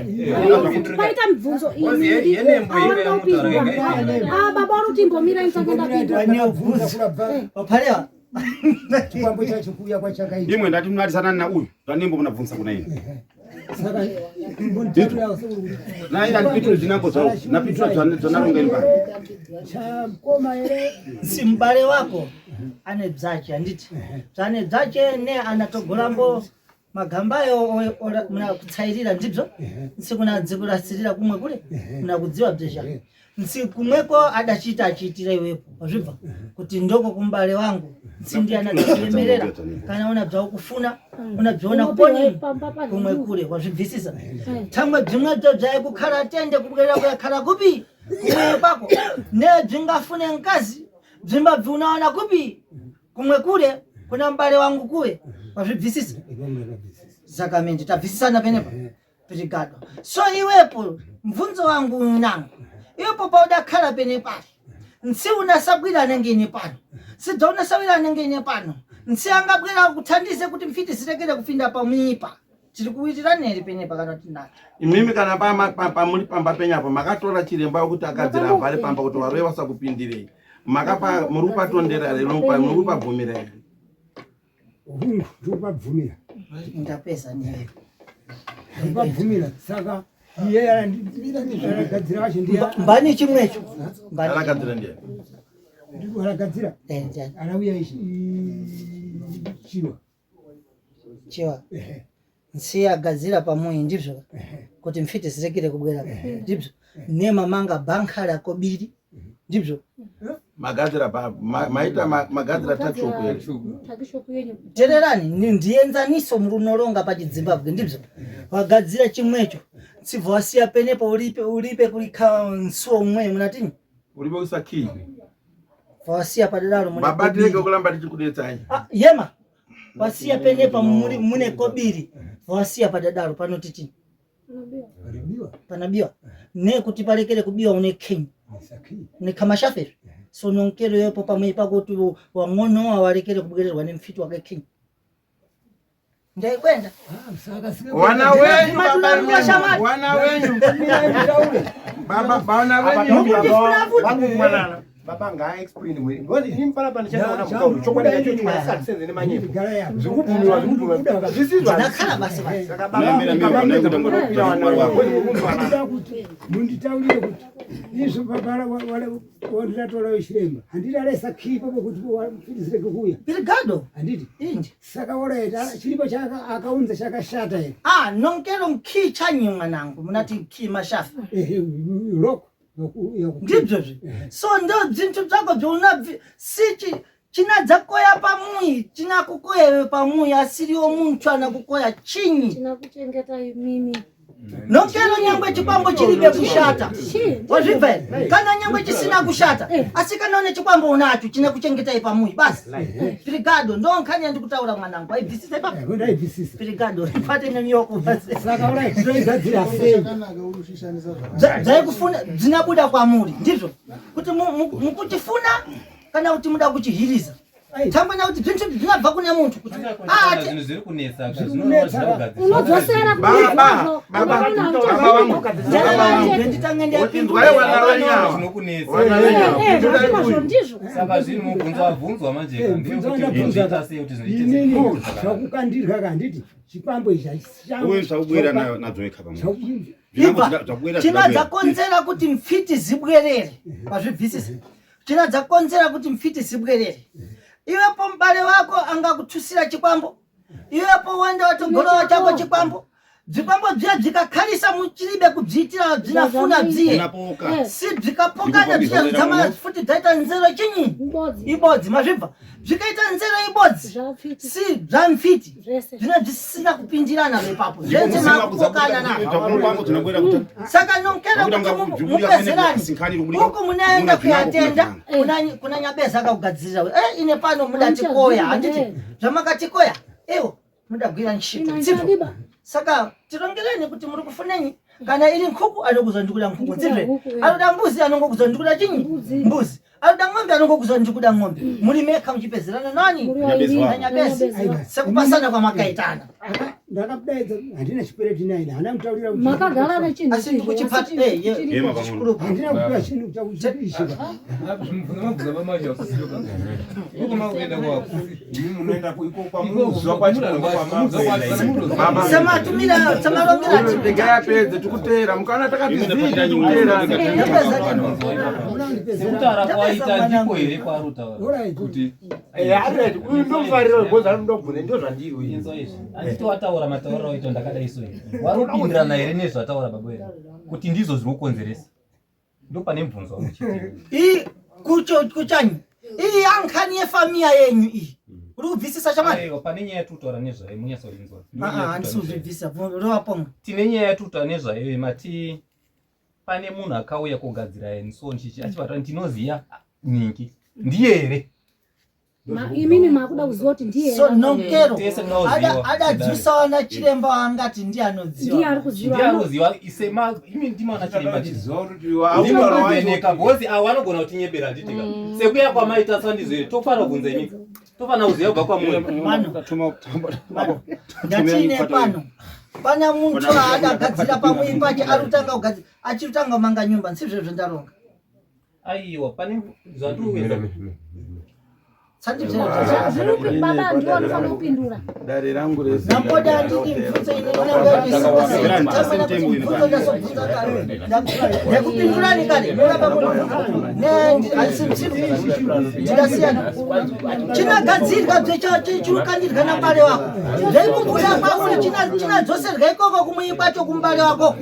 Paita mibvunzo Kozi yenembo iwe yamutaura iri. Ah, baba uri kuti imbomira ndisati ndapindura. Wane bvunzo. Wapalewa. Chikwambo chacho kuuya kwachakaita. Imwe ndati munarisana na uyu zvanembo munabvunza kuna ini. Saka imbonditaurira sekuru. Naye andipindure zvinambo zvawo. Napindura zvanaronga ini pano. Chamukoma here? Si mubale wako ane bzache, handiti? Zvane bzache ne anatogorambo. Magamba ayo muna kutsairira ndibzo nsi kuna dzikurasirira kumwe kule muna kudziwa bzesha nsi kumweko adachita achiitira iwepo wazvibva kuti ndoko kumbale wangu nsi ndiye anadzikulemerera kana una bzaukufuna una bziona kuponi kumwe kule wazvibvisisa thamwe bzimwe bzo bzaikukhala tende kubwerera kuyakhala kupi kumwe kwako ne bzingafune mkazi bzimba bziunaona kupi kumwe kule kuna mbale wangu kuwe wazvibvisisa zakamende tabvisisana penepa pirigado so iwepo mvunzo wangu nangu iwepo paudakhala pene pali nsi unasabwira anenge ine pano sidza unasawira anenge ine pano nsi angabwera kuthandize kuti mfiti zirekere kupinda pamuipa tiri kuwitirana here penepa kana kuti nati Imimi kana pamuri pamba penyu apo makatora chiremba wekuti agadzira avhare pamba kuti varoi vasakupindirei. Makapa muri kupatondera here muri kupabvumira here? Hungu, ndikupabvumira. Ndapeza newe. Ndikupabvumira saka iye aragadzira wacho ndiye Mbani chimwecho. Mbani. Aragadzira ndiye. Aragadzira. Arauya chiwa. Chiwa. Nsiye agadzira pamuyi ndizvo kuti mfiti zirekere kubwera ndizvo nemamanga bankhala kobiri ndizvo Magadzira pa maita magadzira tuckshop here? Tuckshop yenyu. Tererani ndienzaniso murunoronga pachizimbabwe ndizvo wagadzira chimwecho tsibva wasiya penepo uripe uripe kulikha nsuwo umwe munatini Uripo kuisa key. Wasiya padadaro mune Baba kobiri. tirege kuramba tichikudetsai. Ah, yema wasiya penepa mune kobiri wasiya padadaro panoti chini panabiwa nekuti palekere kubiwa une king nekamashafe so nonkero yepo pamwe pakuti wang'onowa walekere kubwererwa nemfiti wake king ndaikwenda Wana wenyu baba wenyu, wana wenyu. Baba wana wenyu. Baba baba ngaaexplain mwiri because ini pana pana chandaona mukauyu chokwadi chacho chokwadi satisenze nemanyepo zvikubvumiwa zvikubvumiwa zvisizvo Ndakhala basi basi. Saka baba baba mupedza kunopira wana Ndinoda kuti munditaurire kuti izvo baba wandinatorayo chiremba handina key papo kuti mfiti kuuya Brigado handiti indi saka oraita chiripo akaunza chakashata here ah nonkero nkii chanyi mwanangu munati nkii mashafi ehe lock ndibzozvi so ndo bzinthu bzako bzouna si chinadzakoya pamuyi chinakukoyewe pamuyi asiriwo munthu anakukoya chinyi Chinakuchengeta mimi. Nokero nyangwe chikwambo chilibe kushata wazvibva here kana nyangwe chisina kushata asi kana une chikwambo unacho chinakuchengetai pamuyi basi pirigado ndo nkhani yandikutaura mwanangu aibvisisa ipapo ndaibvisisa pirigado ipate nemiyoko basi saka orit toigadzira sei Dzaikufuna dzinabuda kwamuri ndizvo kuti mukuchifuna kana kuti muda kuchihiriza tangwana kuti zvinhu zvinabva kune muntu kuti ah, Zvinhu zviri kunetsa kunetsa. Unodzosera Baba, baba, baba wangu. Nditange Inzwai wana wenyu ava. Zvinokunetsa. Wana wenyu ava. Zvazvimazvo ndizvo. Saka zvinhu mubvunzo wabvunzwa manje Eh, ndeyekuti mubvunzo wandabvunza. zvoita sei kuti zviite sei. Inini zvakukandirwa handiti chikwambo ichi Uye zvakubwera nadzo weka pamwe. Ibva, Zvakubwera chinadzakonzera kuti mfiti zibwerere wazvibvisisa chinadzakonzera kuti mfiti zibwerere iwepo mubale wako angakutusira chikwambo iwepo wenda watogorowa chako chikwambo bzikwambo bziya bzikakhalisa muchilibe kubziitira bzinafuna bziye Zvinapoka. si bzikapokana bziya futi bzaita nzero chinyi ibodzi mazvibva bzikaita nzero ibodzi si bza mfiti Zvese. zvine zvisina kupindirana ipapo zvenze makupokana Zvakunopango zvinobwera kuti saka nonkera kuti mupezerani uku munaenda kuyatenda kuna nyabeza akakugadzirira eh, ine pano mudatikoya handiti zvamakatikoya iwo mudagwira ntchito Inanchadiba. Saka tirongereni kuti muri kufunenyi kana iri nkhuku anokuza ndikuda nkhuku Ndikuda nzizve huku, eh. anoda mbuzi anongokuza ndikuda chinyi mbuzi anoda ng'ombe anongokuza ndikuda ng'ombe muri meka muchipezerana nani Muri waviri. nanyabezi Nanyabezi. sekupasana kwamakaitana ndakabudaidza handina chikwereti naina handina kutaurira kuti- Makagara nechinhu Asi ndikuchipata- eh, ye- Yema pamwe. handina kupiwa chinhu chakuchiishiva Mabvunza mamacho asisiyo. Iko makuenda kwako. Munoenda iko kwamunoziva kwacho kwamakuenda. Samatumira samarongera Regai apedze tikuteera mukaona takati zii tikuteera. Sekutaura Kwaita ndiko here kwaari kutaura? Kuti alright, uyu ndomufarira because anoda kubvunza ndo zvandiri uyu. Inzwa izvi. Handiti wataura matauriro aito ndakadai so here? Warupindirana here nezvataura baba here? Kuti ndizvo zviri kukonzeresa. Ndopane mubvunzo wangu chete. Iyi kucho kuchanyi. Iyi yankhani yefamiya yenyu iyi. Uri kubvisisa shamwari? Aiwa pane nyaya yatiri kutaura nezvayo munyatsoinzwa. Ah ah handisi kuzvibvisa. Rova pomwe. Tine nyaya yatiri kutaura nezvayo mati pane munhu akauya kogadzira and so on chichi achivata ndinoziya ningi ndiye here? Imimi makuda kuziva kuti ndiye So here? Nonkero Tese tinoziva. ada wana chiremba waangati ndiye anoziva. Ndiye ari kuziva. Ndiye anoziva isema imi ndimo ana chiremba Chiziva kuti ndinoveneka bhozi avo anogona kutinyebera handitika sekuya kwamaita sandizo here tofanira kubvunza imi tofanira kuziva kubva kwamuri Ndatine pano. Pana muntu aadagadzira pamuviri pache ari kutanga kugadzira achiri kutanga kumanga nyumba ndisizvo zvendaronga. Aiwa pane zvandiri Zviri baba ndiwo anofanira kupindura. Dare rangu rese. Namboda handidi mibvunzo mibvunzo ndasobvunza kare. Ndekupindurani kare noramba ndinasiyana chinagadzirwa chirukandirwa nambare wako zveikubuda kwauri chinadzoserwa ikoko kumuyi kwacho kumbare wako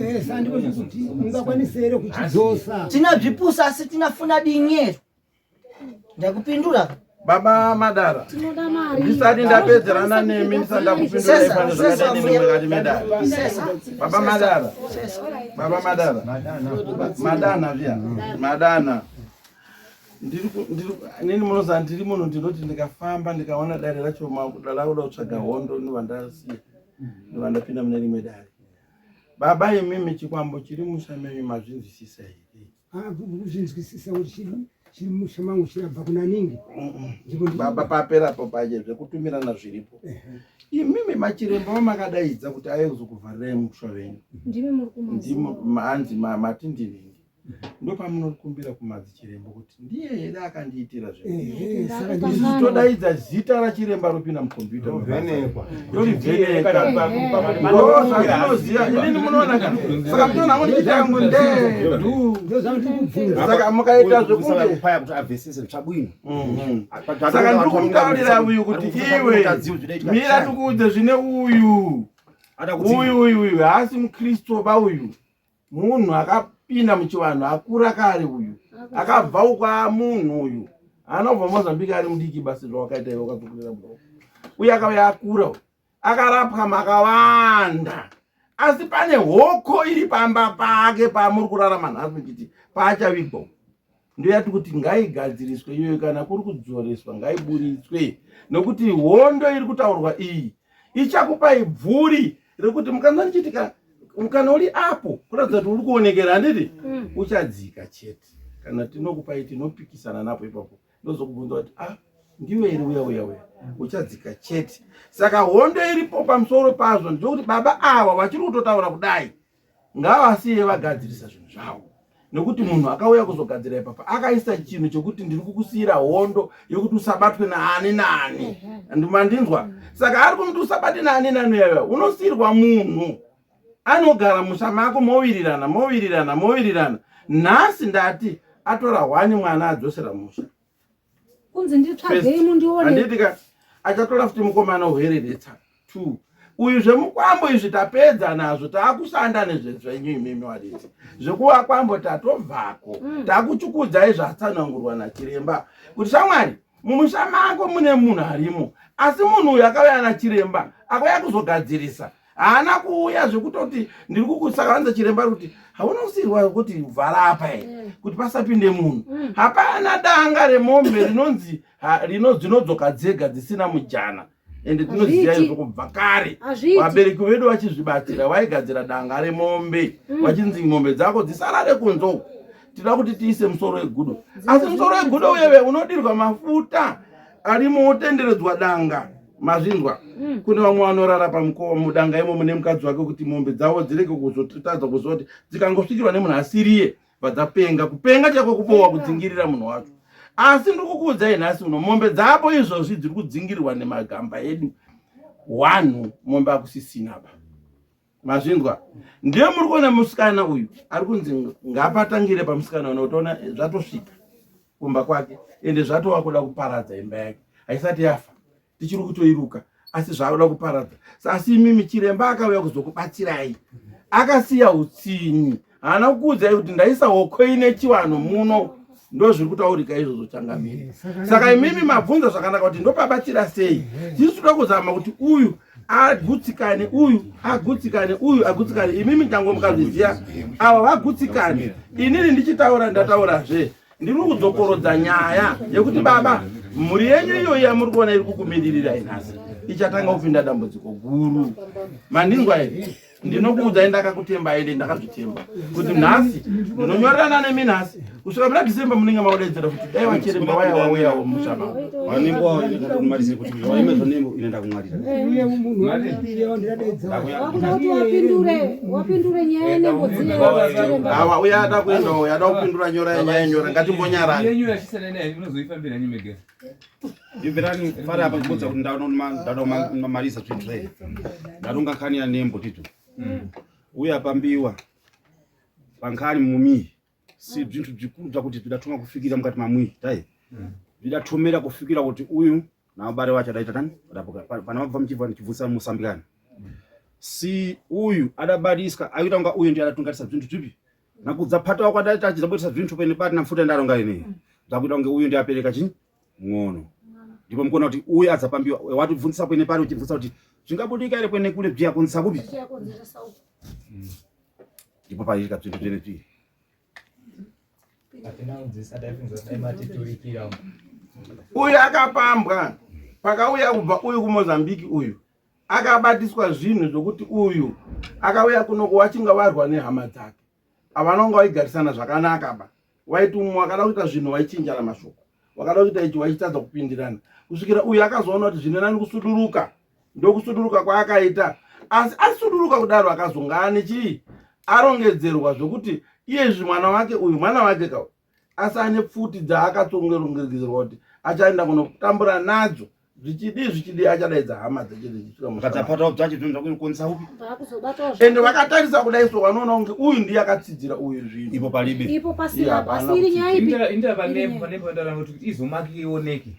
Ungakwanisa here kuchidzosa? Tinazvipusa asi tinafuna dinyero. Ndakupindura. Baba Madara, Tinoda mari. ndisati ndapedzerana nemi ndisati ndakupindurai pane zvakaita nemi mukati medare. Baba Madara, Baba Madara, Madana zviya, Madana. Ndiri ku- ndiri ku- inini munoziva ndiri munhu ndinoti ndikafamba ndikaona dare racho lakuda kutsvaga hondo ndobva ndasiya ndobva ndapinda mune rimwe dare. Baba imimi chikwambo chiri musha menyu mazvinzwisisa here? Kuzvinzwisisa kuti chiri musha mangu chirabva kuna ningi. Baba paperapo paje zvekutumirana zviripo. Imimi machiremba vamakadaidza kuti auye kuzokuvharirai musha wenyu. Ndimi muri kumaziva. Ndimo hanzi mati ndinhingi. Ndopamunokumbira kumadzichiremba kuti ndiye here akandiitira Ehe, saka zvinhu. Isu todaidza zita rachiremba ropinda mukombiyuta. Rovhenekwa. Torivheneka. Ndozvatinoziva. Inini munoona ka. Saka munoona hangu ndichiti hangu ndedu. Saka mukaita zvekunge kupaya kuti abvesese zvabwino. Saka ndiri kumutaurira uyu kuti iwe mira tikuudze zvine uyu. Uyu uyu uyu haasi mukristu ba uyu. Munhu akapinda muchivanhu akura kare uyu. Akabva uko munhu uyu. Haana kubva Mozambique ari mudiki basi zvawakaita iwe wakadzokorera muno. Uye akauya akura uyu. Akarapwa makawanda. Asi pane hoko iri pamba pake pamuri kurarama nhasi muchiti paachavigwa. Ndoyati kuti ngaigadziriswe iyoyo kana kuri kudzoreswa ngaiburitswe nokuti hondo iri kutaurwa iyi ichakupai bvuri rekuti mukanzwa ndichiti kana uri apo kuratidza kuti uri kuonekera handiti uchadzika chete kana tinokupai tinopikisana napo ipapo ndozokubvunza kuti ah ndiwe here uya uya uya uchadzika chete saka hondo iripo pamusoro pazvo ndekuti baba ava vachiri kutotaura kudai ngavasiye vagadzirisa zvinhu zvavo nekuti munhu akauya kuzogadzira ipapa akaisa chinhu chekuti ndiri kukusiyira hondo yekuti usabatwe naani naani mandinzwa saka ari kumuti usabate naani naani uyaya unosiyirwa munhu anogara musha mako mowirirana mowirirana mowirirana nhasi ndati atora hwani mwana adzosera musha Kunzi nditsvagei mundione. Handiti ka achatora futi mukomana uhereretsa two uyu zvemukwambo izvi tapedza nazvo taakushanda nezvezvenyu imimi waridzi zvekuvakwambo tatobvako takuchukudzai zvatsanangurwa nachiremba kuti shamwari mumusha mako mune munhu arimo asi munhu uyu akauya nachiremba akauya kuzogadzirisa haana kuuya zvekutoti ndiri kukusakaanza chiremba kuti hauna kusirwa kuti vhara apa here kuti pasapinde munhu hapana danga remombe rinonzi dzinodzoka dzega dzisina mujana ende tinoziva izvo kubva kare vabereki vedu vachizvibatira vaigadzira danga remombe vachinzi mombe dzako dzisarare kunze uku tinoda kuti tiise musoro wegudo asi musoro wegudo uyeve unodirwa mafuta arimo wotenderedzwa danga mazvinzwa kune vamwe vanorara pamukova mudanga imomo nemukadzi wake kuti mombe dzavo dzirege kuzotadza kuziva kuti dzikangosvikirwa nemunhu asiriye vadzapenga kupenga chako kubowa kudzingirira munhu wacho asi ndiri kukuudzai nhasi uno mombe dzapo izvozvi dziri kudzingirirwa nemagamba edu wanhu mombe akusisina ba mazvinzwa ndiye muri kuona musikana uyu ari kunzi ngapatangire pamusikana uno utoona zvatosvika. kumba kwake ende zvatova kuda kuparadza imba yake haisati yafa tichiri kutoiruka asi zvakuda kuparadza asi imimi chiremba akauya kuzokubatsirai akasiya utsinyi haana kukuudzai kuti ndaisa hoko ine chivanhu muno ndozviri kutaurika izvozvo changamire saka imimi mabvunza zvakanaka kuti ndopabatsira sei tisu toda kuzama kuti uyu agutsikane uyu agutsikane uyu agutsikane imimi nyange mukazviziva ava vagutsikane inini ndichitaura ndataurazve ndiri kudzokorodza nyaya yekuti baba mhuri yenyu iyoyi yamuri kuona iri kukumiririrai nhasi ichatanga kupinda dambudziko guru mandinzwa here ndinokuudzai ndakakutemba ende ndakazvitemba kuti nhasi ndinonyorerana nemi nhasi kusvika muna december munenge maudaidzira kuti dai vachiremba waya wauyawo musha mavo uya ada kuenda uya ada kupindura nyora yenyaya nyora ngatimbonyarani Ibvirani fara apa kubudza kuti ndaunomarisa zvinhu zvaye. Ndaronga nkhani ya nembo tito. Uya pambiwa pankhani mumii si bzinthu bzikulu bzakuti bzidathoma kufikira mukati mamwii tai bzidathomera kufikira kuti uyu na ubare wacho adaita tani adapoka pana mabva muchibva ndichibvunza musambikani si uyu adabariswa aita kunga uyu ndiye adatungatisa bzinthu bzipi nakudza phata wako adaita achizabwetsa bzinthu pene pati namfuta ndaronga ineyi bzakuita kunge uyu ndiye apereka chinyi ng'ono ndipo mukuona kuti uyu adzapambiwa watibvunzisa kwene pari uchibvunza kuti zvingabudika here kwene kule bziya kunzisa kupi ndipo paitika bzintu bzene bzii uyu akapambwa pakauya kubva uyu kumozambique uyu akabatiswa zvinhu zvokuti uyu akauya kuno kuwachinga warwa nehama dzake havana kunga waigarisana zvakanaka ba waiti umwe wakada kuita zvinhu waichinjana mashoko wakada kuita ichi waichitadza kupindirana kusvikira uyu akazoona kuti zvine nani kusuduruka ndokusuduruka kwaakaita asi asuduruka kudaro akazonga ane chii arongedzerwa zvokuti iyezvi mwana wake uyu mwana wake ka asi ane pfuti dzaakatsongerongedzerwa kuti achaenda kunotambura nadzo zvichidii zvichidii achadaidza hama dzacho dzichisvikapatawo bzacho zvinhu zvakukonisa upi ende vakatarisa kudai so vanoona kunge uyu ndiye akatsidzira uyu zvinhu ipo palibe ipo pasina asi iri nyaya ipi indava panepo panepo ndara kuti izomaki ioneke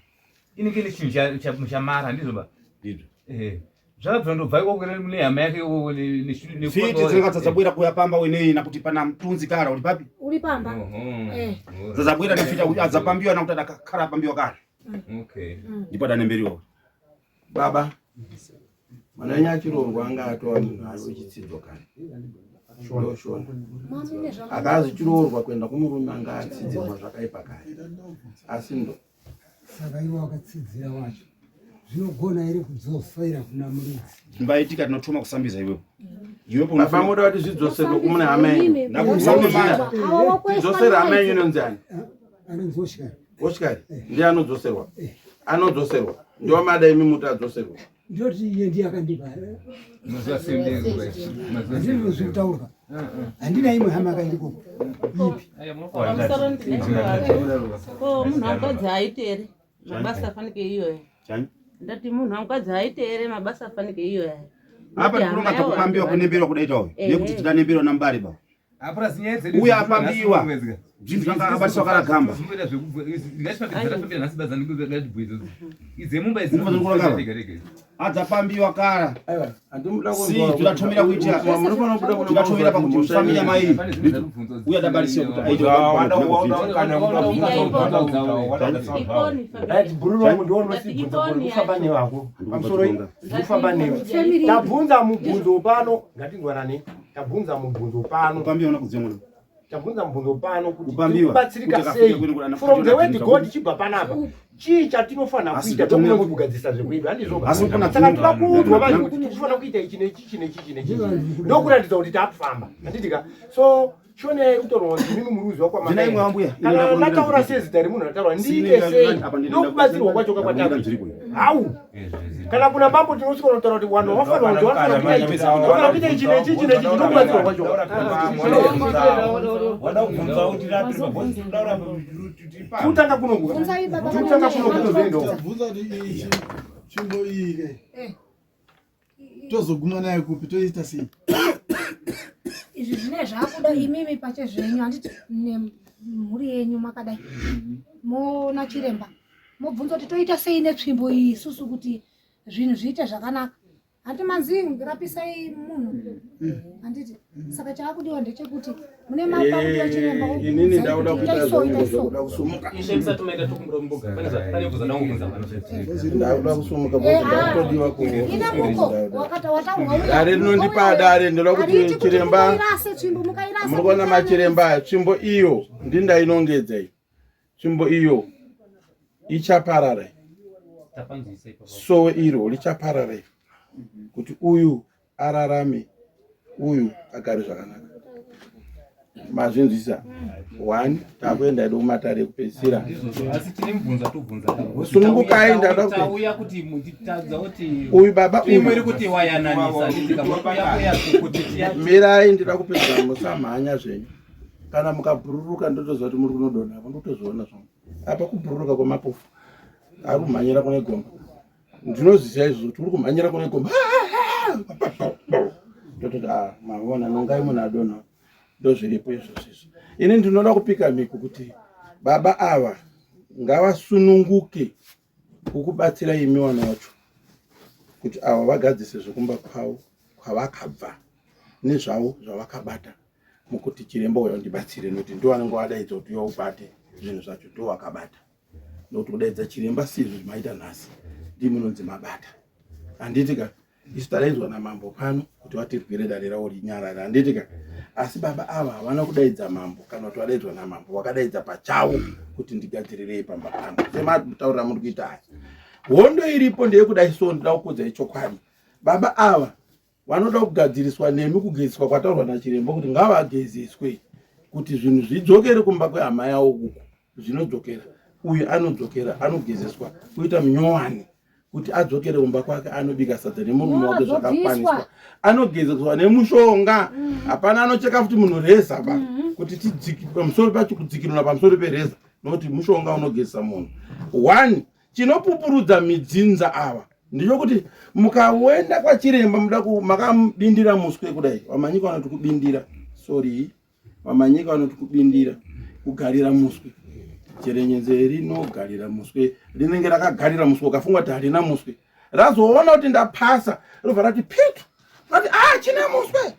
inenge ine chinhu chamara ndizvo ba ndizvo eh zvakabva ndobva ikoko nehama yake ikoko fiti dzinenge dzadzabwera kuya pamba wenei nakuti pana mtunzi kara uri papi uri pamba eh. dzadzabwera nefita adzapambiwa nakuti adakakara apambiwa kare mm. okay mm. ndipo adanemberiwa baba mwana wenyu achiroorwa anga atova munhu ari wechitsidzo kare ndoshona akazi chiroorwa kuenda kumurume anga atsidzirwa zvakaipa kare asi ndo Saka iwe wakatsidzira wacho zvinogona here kudzosera kuna muridzi? Zvingaitika tinotuma kusambiza iwewe. Iwepo baba moda kuti zvidzoserwe kumune hama yenyu. Tidzosere hama yenyu inonzi ani? Anonzi Oshkari. Oshkari ndiye anodzoserwa. Anodzoserwa. Ndiwo mada imi muti adzoserwa. Ndoti iye ndiye akandipa. Ndizvo zviri kutaurwa. Handina imwe hama kairi koko. Ipi? Ko munhu wamukadzi haaite here mabasa afanike iyoya? Ndati munhu wamukadzi haaite here mabasa afanike iyoya? Apa tikulonga takupambiwa kunemberwa kudaita uyu nekuti tidanemberwa nambari ba. Uye apambiwa zvinhu zvanga akabatiswa kara gamba. Adzapambiwa kara. Si tidatomira kuita tidatomira pakuti mufamili yamai uye adabarisiwa kuti aite bhururu wangu ndiwo unosibvunza kufamba newako pamusoro kufamba newe tabvunza mubvunzo pano ngatinzwanane tabvunza mubvunzo pano Upambiwa unakudziwa mwana. tabvunza mubvunzo pano kuti Upambiwa. tikubatsirika Kuti sei akafika kwenu kuti ana from the futi word ana god tichibva panapa chii chatinofanira Asi kuita ndatomira tokunonzi kugadzirisa zvekwedu handizvo Asi kuna saka dzimwe toda kuudzwa vanhu vanhu. kuti tinofanira kuita ichi nechi ichi nechi ichi nechi ndokuratidza kuti taakufamba handitika so shona iri kutorwa kuti imimi muri kuziva Ndina imwe wambuya, kwamakaenda inoda kana kurondera ndataura nzvimbo. sezita remunhu rataura Sine ndiite ina- sei apa ndinoda- ndokubatsirwa kwacho ndakuda kakwataka nzvimbo. hau kana kuna mambo tinosvika unotaura kuti vanhu vafanira kuti vanofanira kuita ichi vanofanira kuita ichi nechi ichi nechi ndokubatsirwa kwacho kutanga kunoku Bvunzai baba kutanga kana kunoku tozoenda uko Bvunza kuti iyi tsvimbo iyi ke tozoguma nayo kupi toita sei izvi zvine zvakuda imimi pache zvenyu handiti mhuri yenyu makadai moona chiremba mobvunza kuti toita sei netsvimbo iyi isusu kuti zvinhu zviite zvakanaka Hanti manzi rapisai munhu. Handiti. Saka chaakudiwa ndechekuti mune mapa kuti vachiremba Eh, inini ndakuda kuita zvangu zvekuda kusumuka. Ishe musati maita tokumbira kumbogara. Pane zva- pane bvunza ndangobvunza pano. Ndakuda kusumuka because ndakutodiwa ku Ina muko wakata wataurwa uya. Dare rinondipa dare ndoda kuti chiremba Mukairase tsvimbo mukairase. muri kuona machiremba aya tsvimbo iyo ndindainongedza iyi tsvimbo iyo ichaparara sowe iro richaparara iro kuti uyu ararame uyu agare zvakanaka mazvinzwisa one takuenda edu kumatare ekupedzisira asi tine mubvunzo atobvunza Sunungukai, ndada kuti- tauya kuti mutitadza kuti Uyu baba uyu. imwe iri kuti wayananisa nditika makuya kuti tiya mirai ndida kupedza musamhanya zvenyu kana mukabhururuka ndotoziva kuti muri kunodonha apo ndotozviona zvangu apa kubhururuka kwemapofu ari kumhanyira kune gomba ndinozviziva izvozvo kuti uri kumhanyira kune gomba ndototi a ah, maona nongai munhu adonha ndozviripo izvozvo izvo ini ndinoda kupika mhiko kuti baba ava ngavasununguke kukubatsira imi wana wacho kuti ava vagadzise zvekumba kwavo kwavakabva nezvavo zvavakabata mukuti chiremba uya undibatsire nokuti ndiwo anenge wadaidza kuti uya ubate zvinhu zvacho ndiwo wakabata nokuti kudaidza chiremba sizvo zvimaita nhasi ndii munonzi mabata handiti ka isu tadaidzwa namambo pano kuti vatirwire dare ravo rinyarare handiti ka asi baba ava havana kudaidza mambo kana kuti vadaidzwa namambo vakadaidza pachavo kuti ndigadzirirei pamba pano semataurira muri kuita aya hondo iripo ndeyekudai so ndida kukuudzai chokwadi baba ava vanoda kugadziriswa nemi kugezeswa kwataurwa nachiremba kuti ngavagezeswe kuti zvinhu zvidzokere kumba kwehama yawo uku zvinodzokera uyu anodzokera anogezeswa kuita munyowani kuti adzokere kumba kwake anobika sadza nemurume wake zvakakwaniswa anogezeswa nemushonga mm. hapana anocheka futi munhu reza ba mm-hmm. kuti tidziki pamusoro pacho kudzikinura pamusoro pereza nokuti mushonga unogezesa munhu one Chinopupurudza midzinza ava ndechokuti mukawenda kwachiremba muda makabindira muswe kudai vamanyika vanoti kubindira sorry vamanyika vanoti kubindira kugarira muswe jerenyenze rinogarira muswe rinenge rakagarira muswe ukafunga kuti harina muswe razoona kuti ndapasa robva rati pitu rati ah chine muswe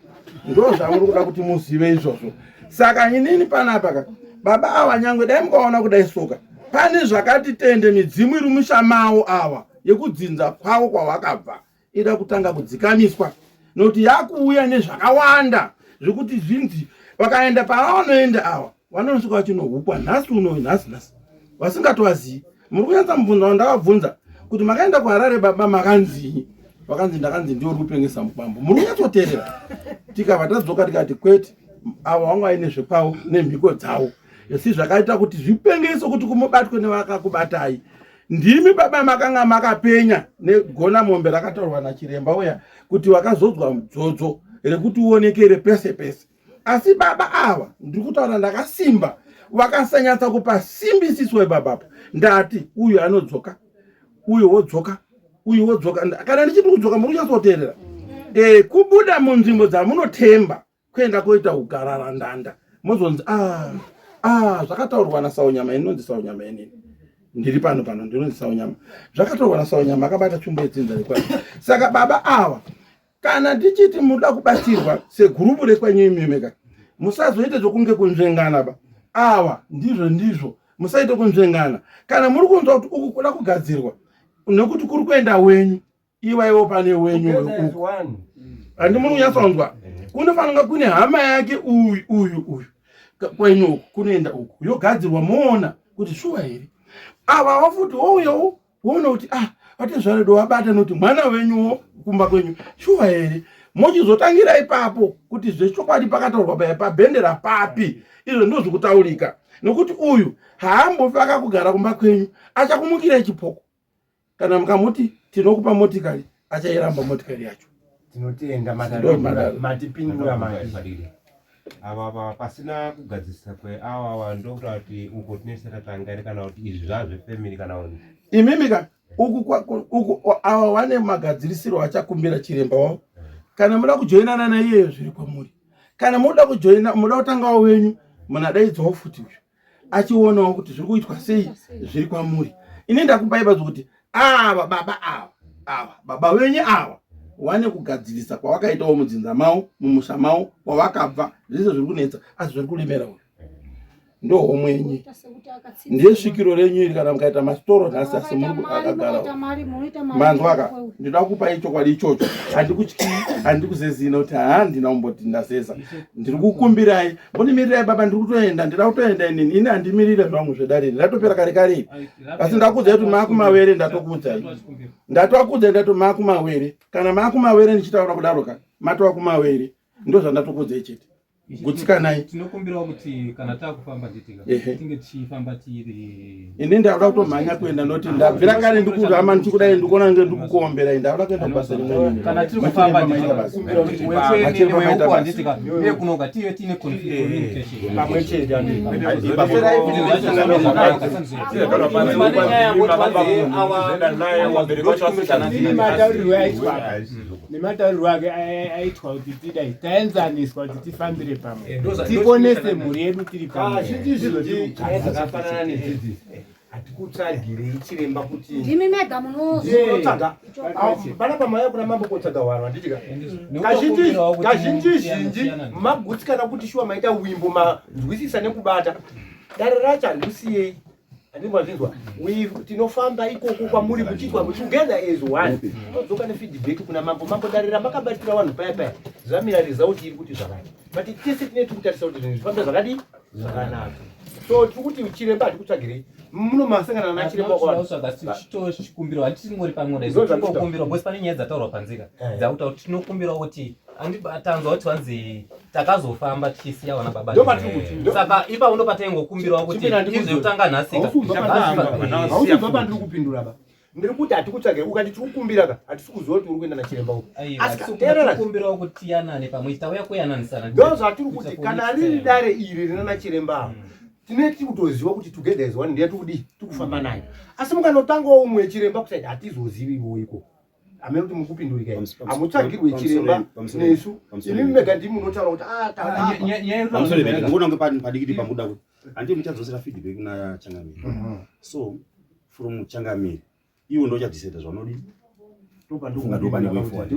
ndo zvamuri kuda kuti muzive izvozvo saka inini panapa ka baba ava nyangwe dai mukaona kudai soka pane zvakati tende midzimu iri musha mavo ava yekudzinza kwavo kwavakabva ida kutanga kudzikamiswa nokuti yakuuya nezvakawanda zvekuti zvinzi vakaenda pavanoenda ava vanosvika vachinohukwa nhasi unoyu nhasi nhasi vasingatovazivi muri kunyatsa mubvunzo wandakabvunza kuti makaenda kuharare baba makanzii vakanzi ndakanzi ndiwo uri kupengesa mukwambo muri kunyatsoteerera tikabva tadzoka tikati kwete avo vanga vaine zvekwavo nemhiko dzavo asi zvakaita kuti zvipengese kuti kumubatwe nevakakubatai ndimi baba makanga makapenya negona mombe rakataurwa nachiremba uya kuti wakazodzwa mudzodzo rekuti uonekere pese pese asi baba ava ndiri kutaura ndakasimba vakasanyatsa kupa simbisiswe babapo ndati uyu anodzoka uyu wodzoka uyu wodzoka kana ndichiti kudzoka muri kunyatsoteerera e, kubuda munzvimbo dzamunotemba kuenda koita ugararandanda mozonzi ah, ah, zvakataurwa nasaunyama inonzi saunyama inini ndiri pano pano ndinonzi saunyama zvakataurwa nasaunyama akabata tsvimbo yedzinza rekwai saka baba ava kana tichiti munoda kubatsirwa segurupu rekwenyu imimi ka musazoite zvokunge kunzvengana ba awa ndizvo ndizvo musaite kunzvengana kana muri kunzwa kuti uku kuda kugadzirwa nekuti kuri kuenda wenyu iwaiwo pane wenyu uku handi muri kunyatsonzwa kunofanira kune hama yake uyu uyu uyu kwenyu uku kunoenda uku yogadzirwa moona kuti shuwa here avawo futi wouyawo woona kuti ah vatezvaredo wabata nokuti mwana wenyuwo kumba kwenyu shuwa here mochizotangira ipapo kuti zvechokwadi pakataurwa paya pabhendera papi izvo ndozvikutaurika nokuti uyu haambofi akakugara kumba kwenyu achakumukira chipoko kana mukamuti tinokupa motikari achairamba motikari yacho tinotenda matipindura manje ava ava pasina kugadzirisa kweawa awa ndokuta kuti uko tinese tatanga here kana kuti izvi zvazvefamily kana kuti imimi ka uku uku awa wane magadzirisiro achakumbira chiremba wavo kana muda kujoinana naiyeyo zviri kwamuri kana muda kujoina muda kutangawo wenyu munadaidzawo futi uyu achionawo kuti zviri kuitwa sei zviri kwamuri. Ini ndakupai badzi kuti ava baba ava ava baba venyu ava wane kugadzirisa kwawakaitawo mudzinza mavo mumusha mavo kwawakabva zvese zviri kunetsa asi zviri kuremera uyu ndohomwe yenyu ndiye svikiro renyu iri kana mukaita masitoro nhasi asi muri akagara manzwaka ndinoda kupai chokwadi ichocho handikutyii handikuzezii nokuti handina kumboti ndazeza ndiri kukumbirai mbonimirirai baba ndiri kutoenda ndida kutoenda inini ini handimirire zvangu zvedariri ndatopera kare kare iri asi ndakuudzai kuti maakumawere ndatokuudzai ndatokuudzai ndato maakumawere kana maakumawere ndichitaura kudaro ka matova kumawere ndozvandatokuudzai chete gutsikanai tinokumbirawo kuti kana takufamba nditika tinge tichifamba tiri ini ndakuda kutomhanya kuenda noti ndabvira kare ndikurama ndichikudai ndikuona nge ndikukuomberai ndakuda kuenda kubasa rimweni kana tiri kufamba nditika uye kunoka tive tiine communication pamwe chete nemataurirwo ake aitwa kuti tidai taenzaniswa kuti tifambire pamwe eh, tiponese mhuri yedu tiri pamwezvakafanana nedzidzi hatikutsvagirei chiremba kuti ndimi mega munotsvaga panapa mauya kuna mambo kotsvaga hwaro handitika kazhinji zhinji magutsikana kuti shuwa maita wimbo manzwisisa nekubata dare racho handisiyei Handiti mazvinzwa? We tinofamba ikoko kwamuri muchiitwa together as one. Todzoka nefeedback kuna mambo. Mambo dare ramakabatira vanhu paya paya. Zvamira result iri kuti zvakati. But tese tinenge tiri kutarisa kuti zvinhu zvifambe zvakadii? Zvakanaka. So tiri kuti chiremba hatikutsvagirei. Muno masangana na chiremba wakawanda. Chitochikumbiro hatisi ngori pamwe tinokumbira because pane nyaya dzataurwa panzika eh. dzakutaura kuti tinokumbira kuti tanzwa kuti vanzi takazofamba tichisiya vana baba saka ipa uno pataingokumbirawo kuti izvekutanga nhasika hausibva pandiri kupindura ba ndiri kuti hatikutsvage ukati tiri kukumbira ka hatisi kuziva kuti uri kuenda nachiremba upi asi teererakumbirawo kuti tiyanane pamwe tauya kuyananisana ndo zvatiri kuti kana riri dare iri rina nachiremba ava mm. tine tiri kutoziva kuti together is one ndiye tikudii tikufamba nayo asi mukanotangawo umwe chiremba kusaidi hatizoziviwo ikoko hameno kuti mukupindurika here hamutsvagirwe chiremba nesu imi mega ndimi munotaura kuti ah, ah, kunge padikiti pamuda kuti handii muchadzosera feedback kuna changamire mhm. so from changamire iwo ndochadecida zvaunodii ndofunga ndopane way forward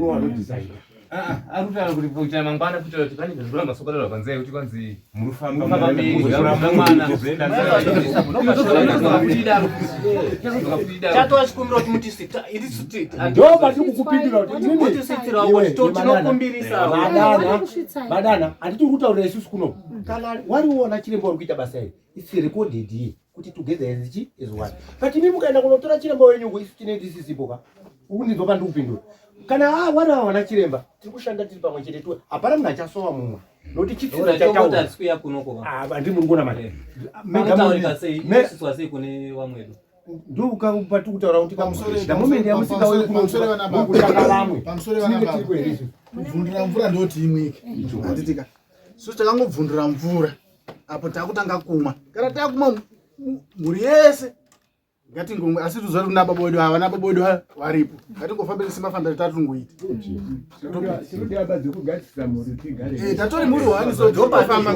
Ah, ah, ari kutaura kuti kuitira mangwana kuitira kuti pane zvinoda masoko ataurwa panze kuti kwanzi murufamba chatova chikumbira kuti mutisita ndo patiri kukupindura kuti tinokumbirisa madana handiti uri kutaurira isusu kuno kana wariona chiremba uri kuita basa iri its recorded here kuti together as chi as one but imi mukaenda kunotora chiremba wenyu uko isu tinee tisisipo ka ukundinzwa pandiri kupindura kana ah, wari ava vana chiremba tiri kushanda tiri pamwe chete tu hapana munhu achasowa mumwe nokuti chitsina chataurahandi muri kuona manje ndopatiri kutaura kuti the moment yamusikauye kunokutsvaka vamwe tinenge tiri kuhere isu kubvundura mvura ndoti imwike handitika so takangobvundura mvura apo takutanga kumwa kana takumwa mhuri yese ngatingomwe asi tuziva kuti nababa wedu ava nababa wedu varipo ngatingofambire semafambiro tatingoita eh, tatori mhuri wani so tofamba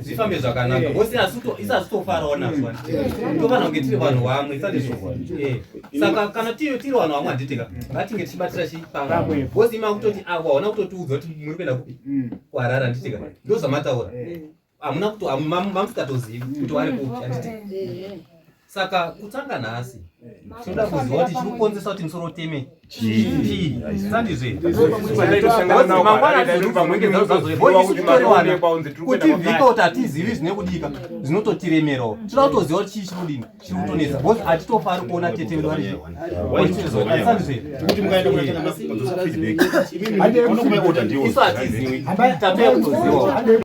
zvifambe zvakanaka vose isasitofarawo nazvo tofanira kunge tiri vanhu vamwe isandizvo eh. saka kana tiri tiri vanhu vamwe handitika ngatinge tichibatira chi pamwe because ima kutoti avo hauna kutotiudza kuti muri kuenda kupi mm. kuharare handitika ndo zvamataura eh. hamuna kuto mamusikatozivi kuti wari kupi handiti eh. saka kutanga nhasi tinoda kuziva kuti chiri kukonzesa kuti musoro uteme chii sandizve mangwana kuti vhika kuti hatizivi zvine kudika zvinototiremerawo tinoda kutoziva kuti chii chiri kudini chiri kutonetsa because hatitofari kuona tete vedu vari isu hatiziwi tatoya kutozivawo.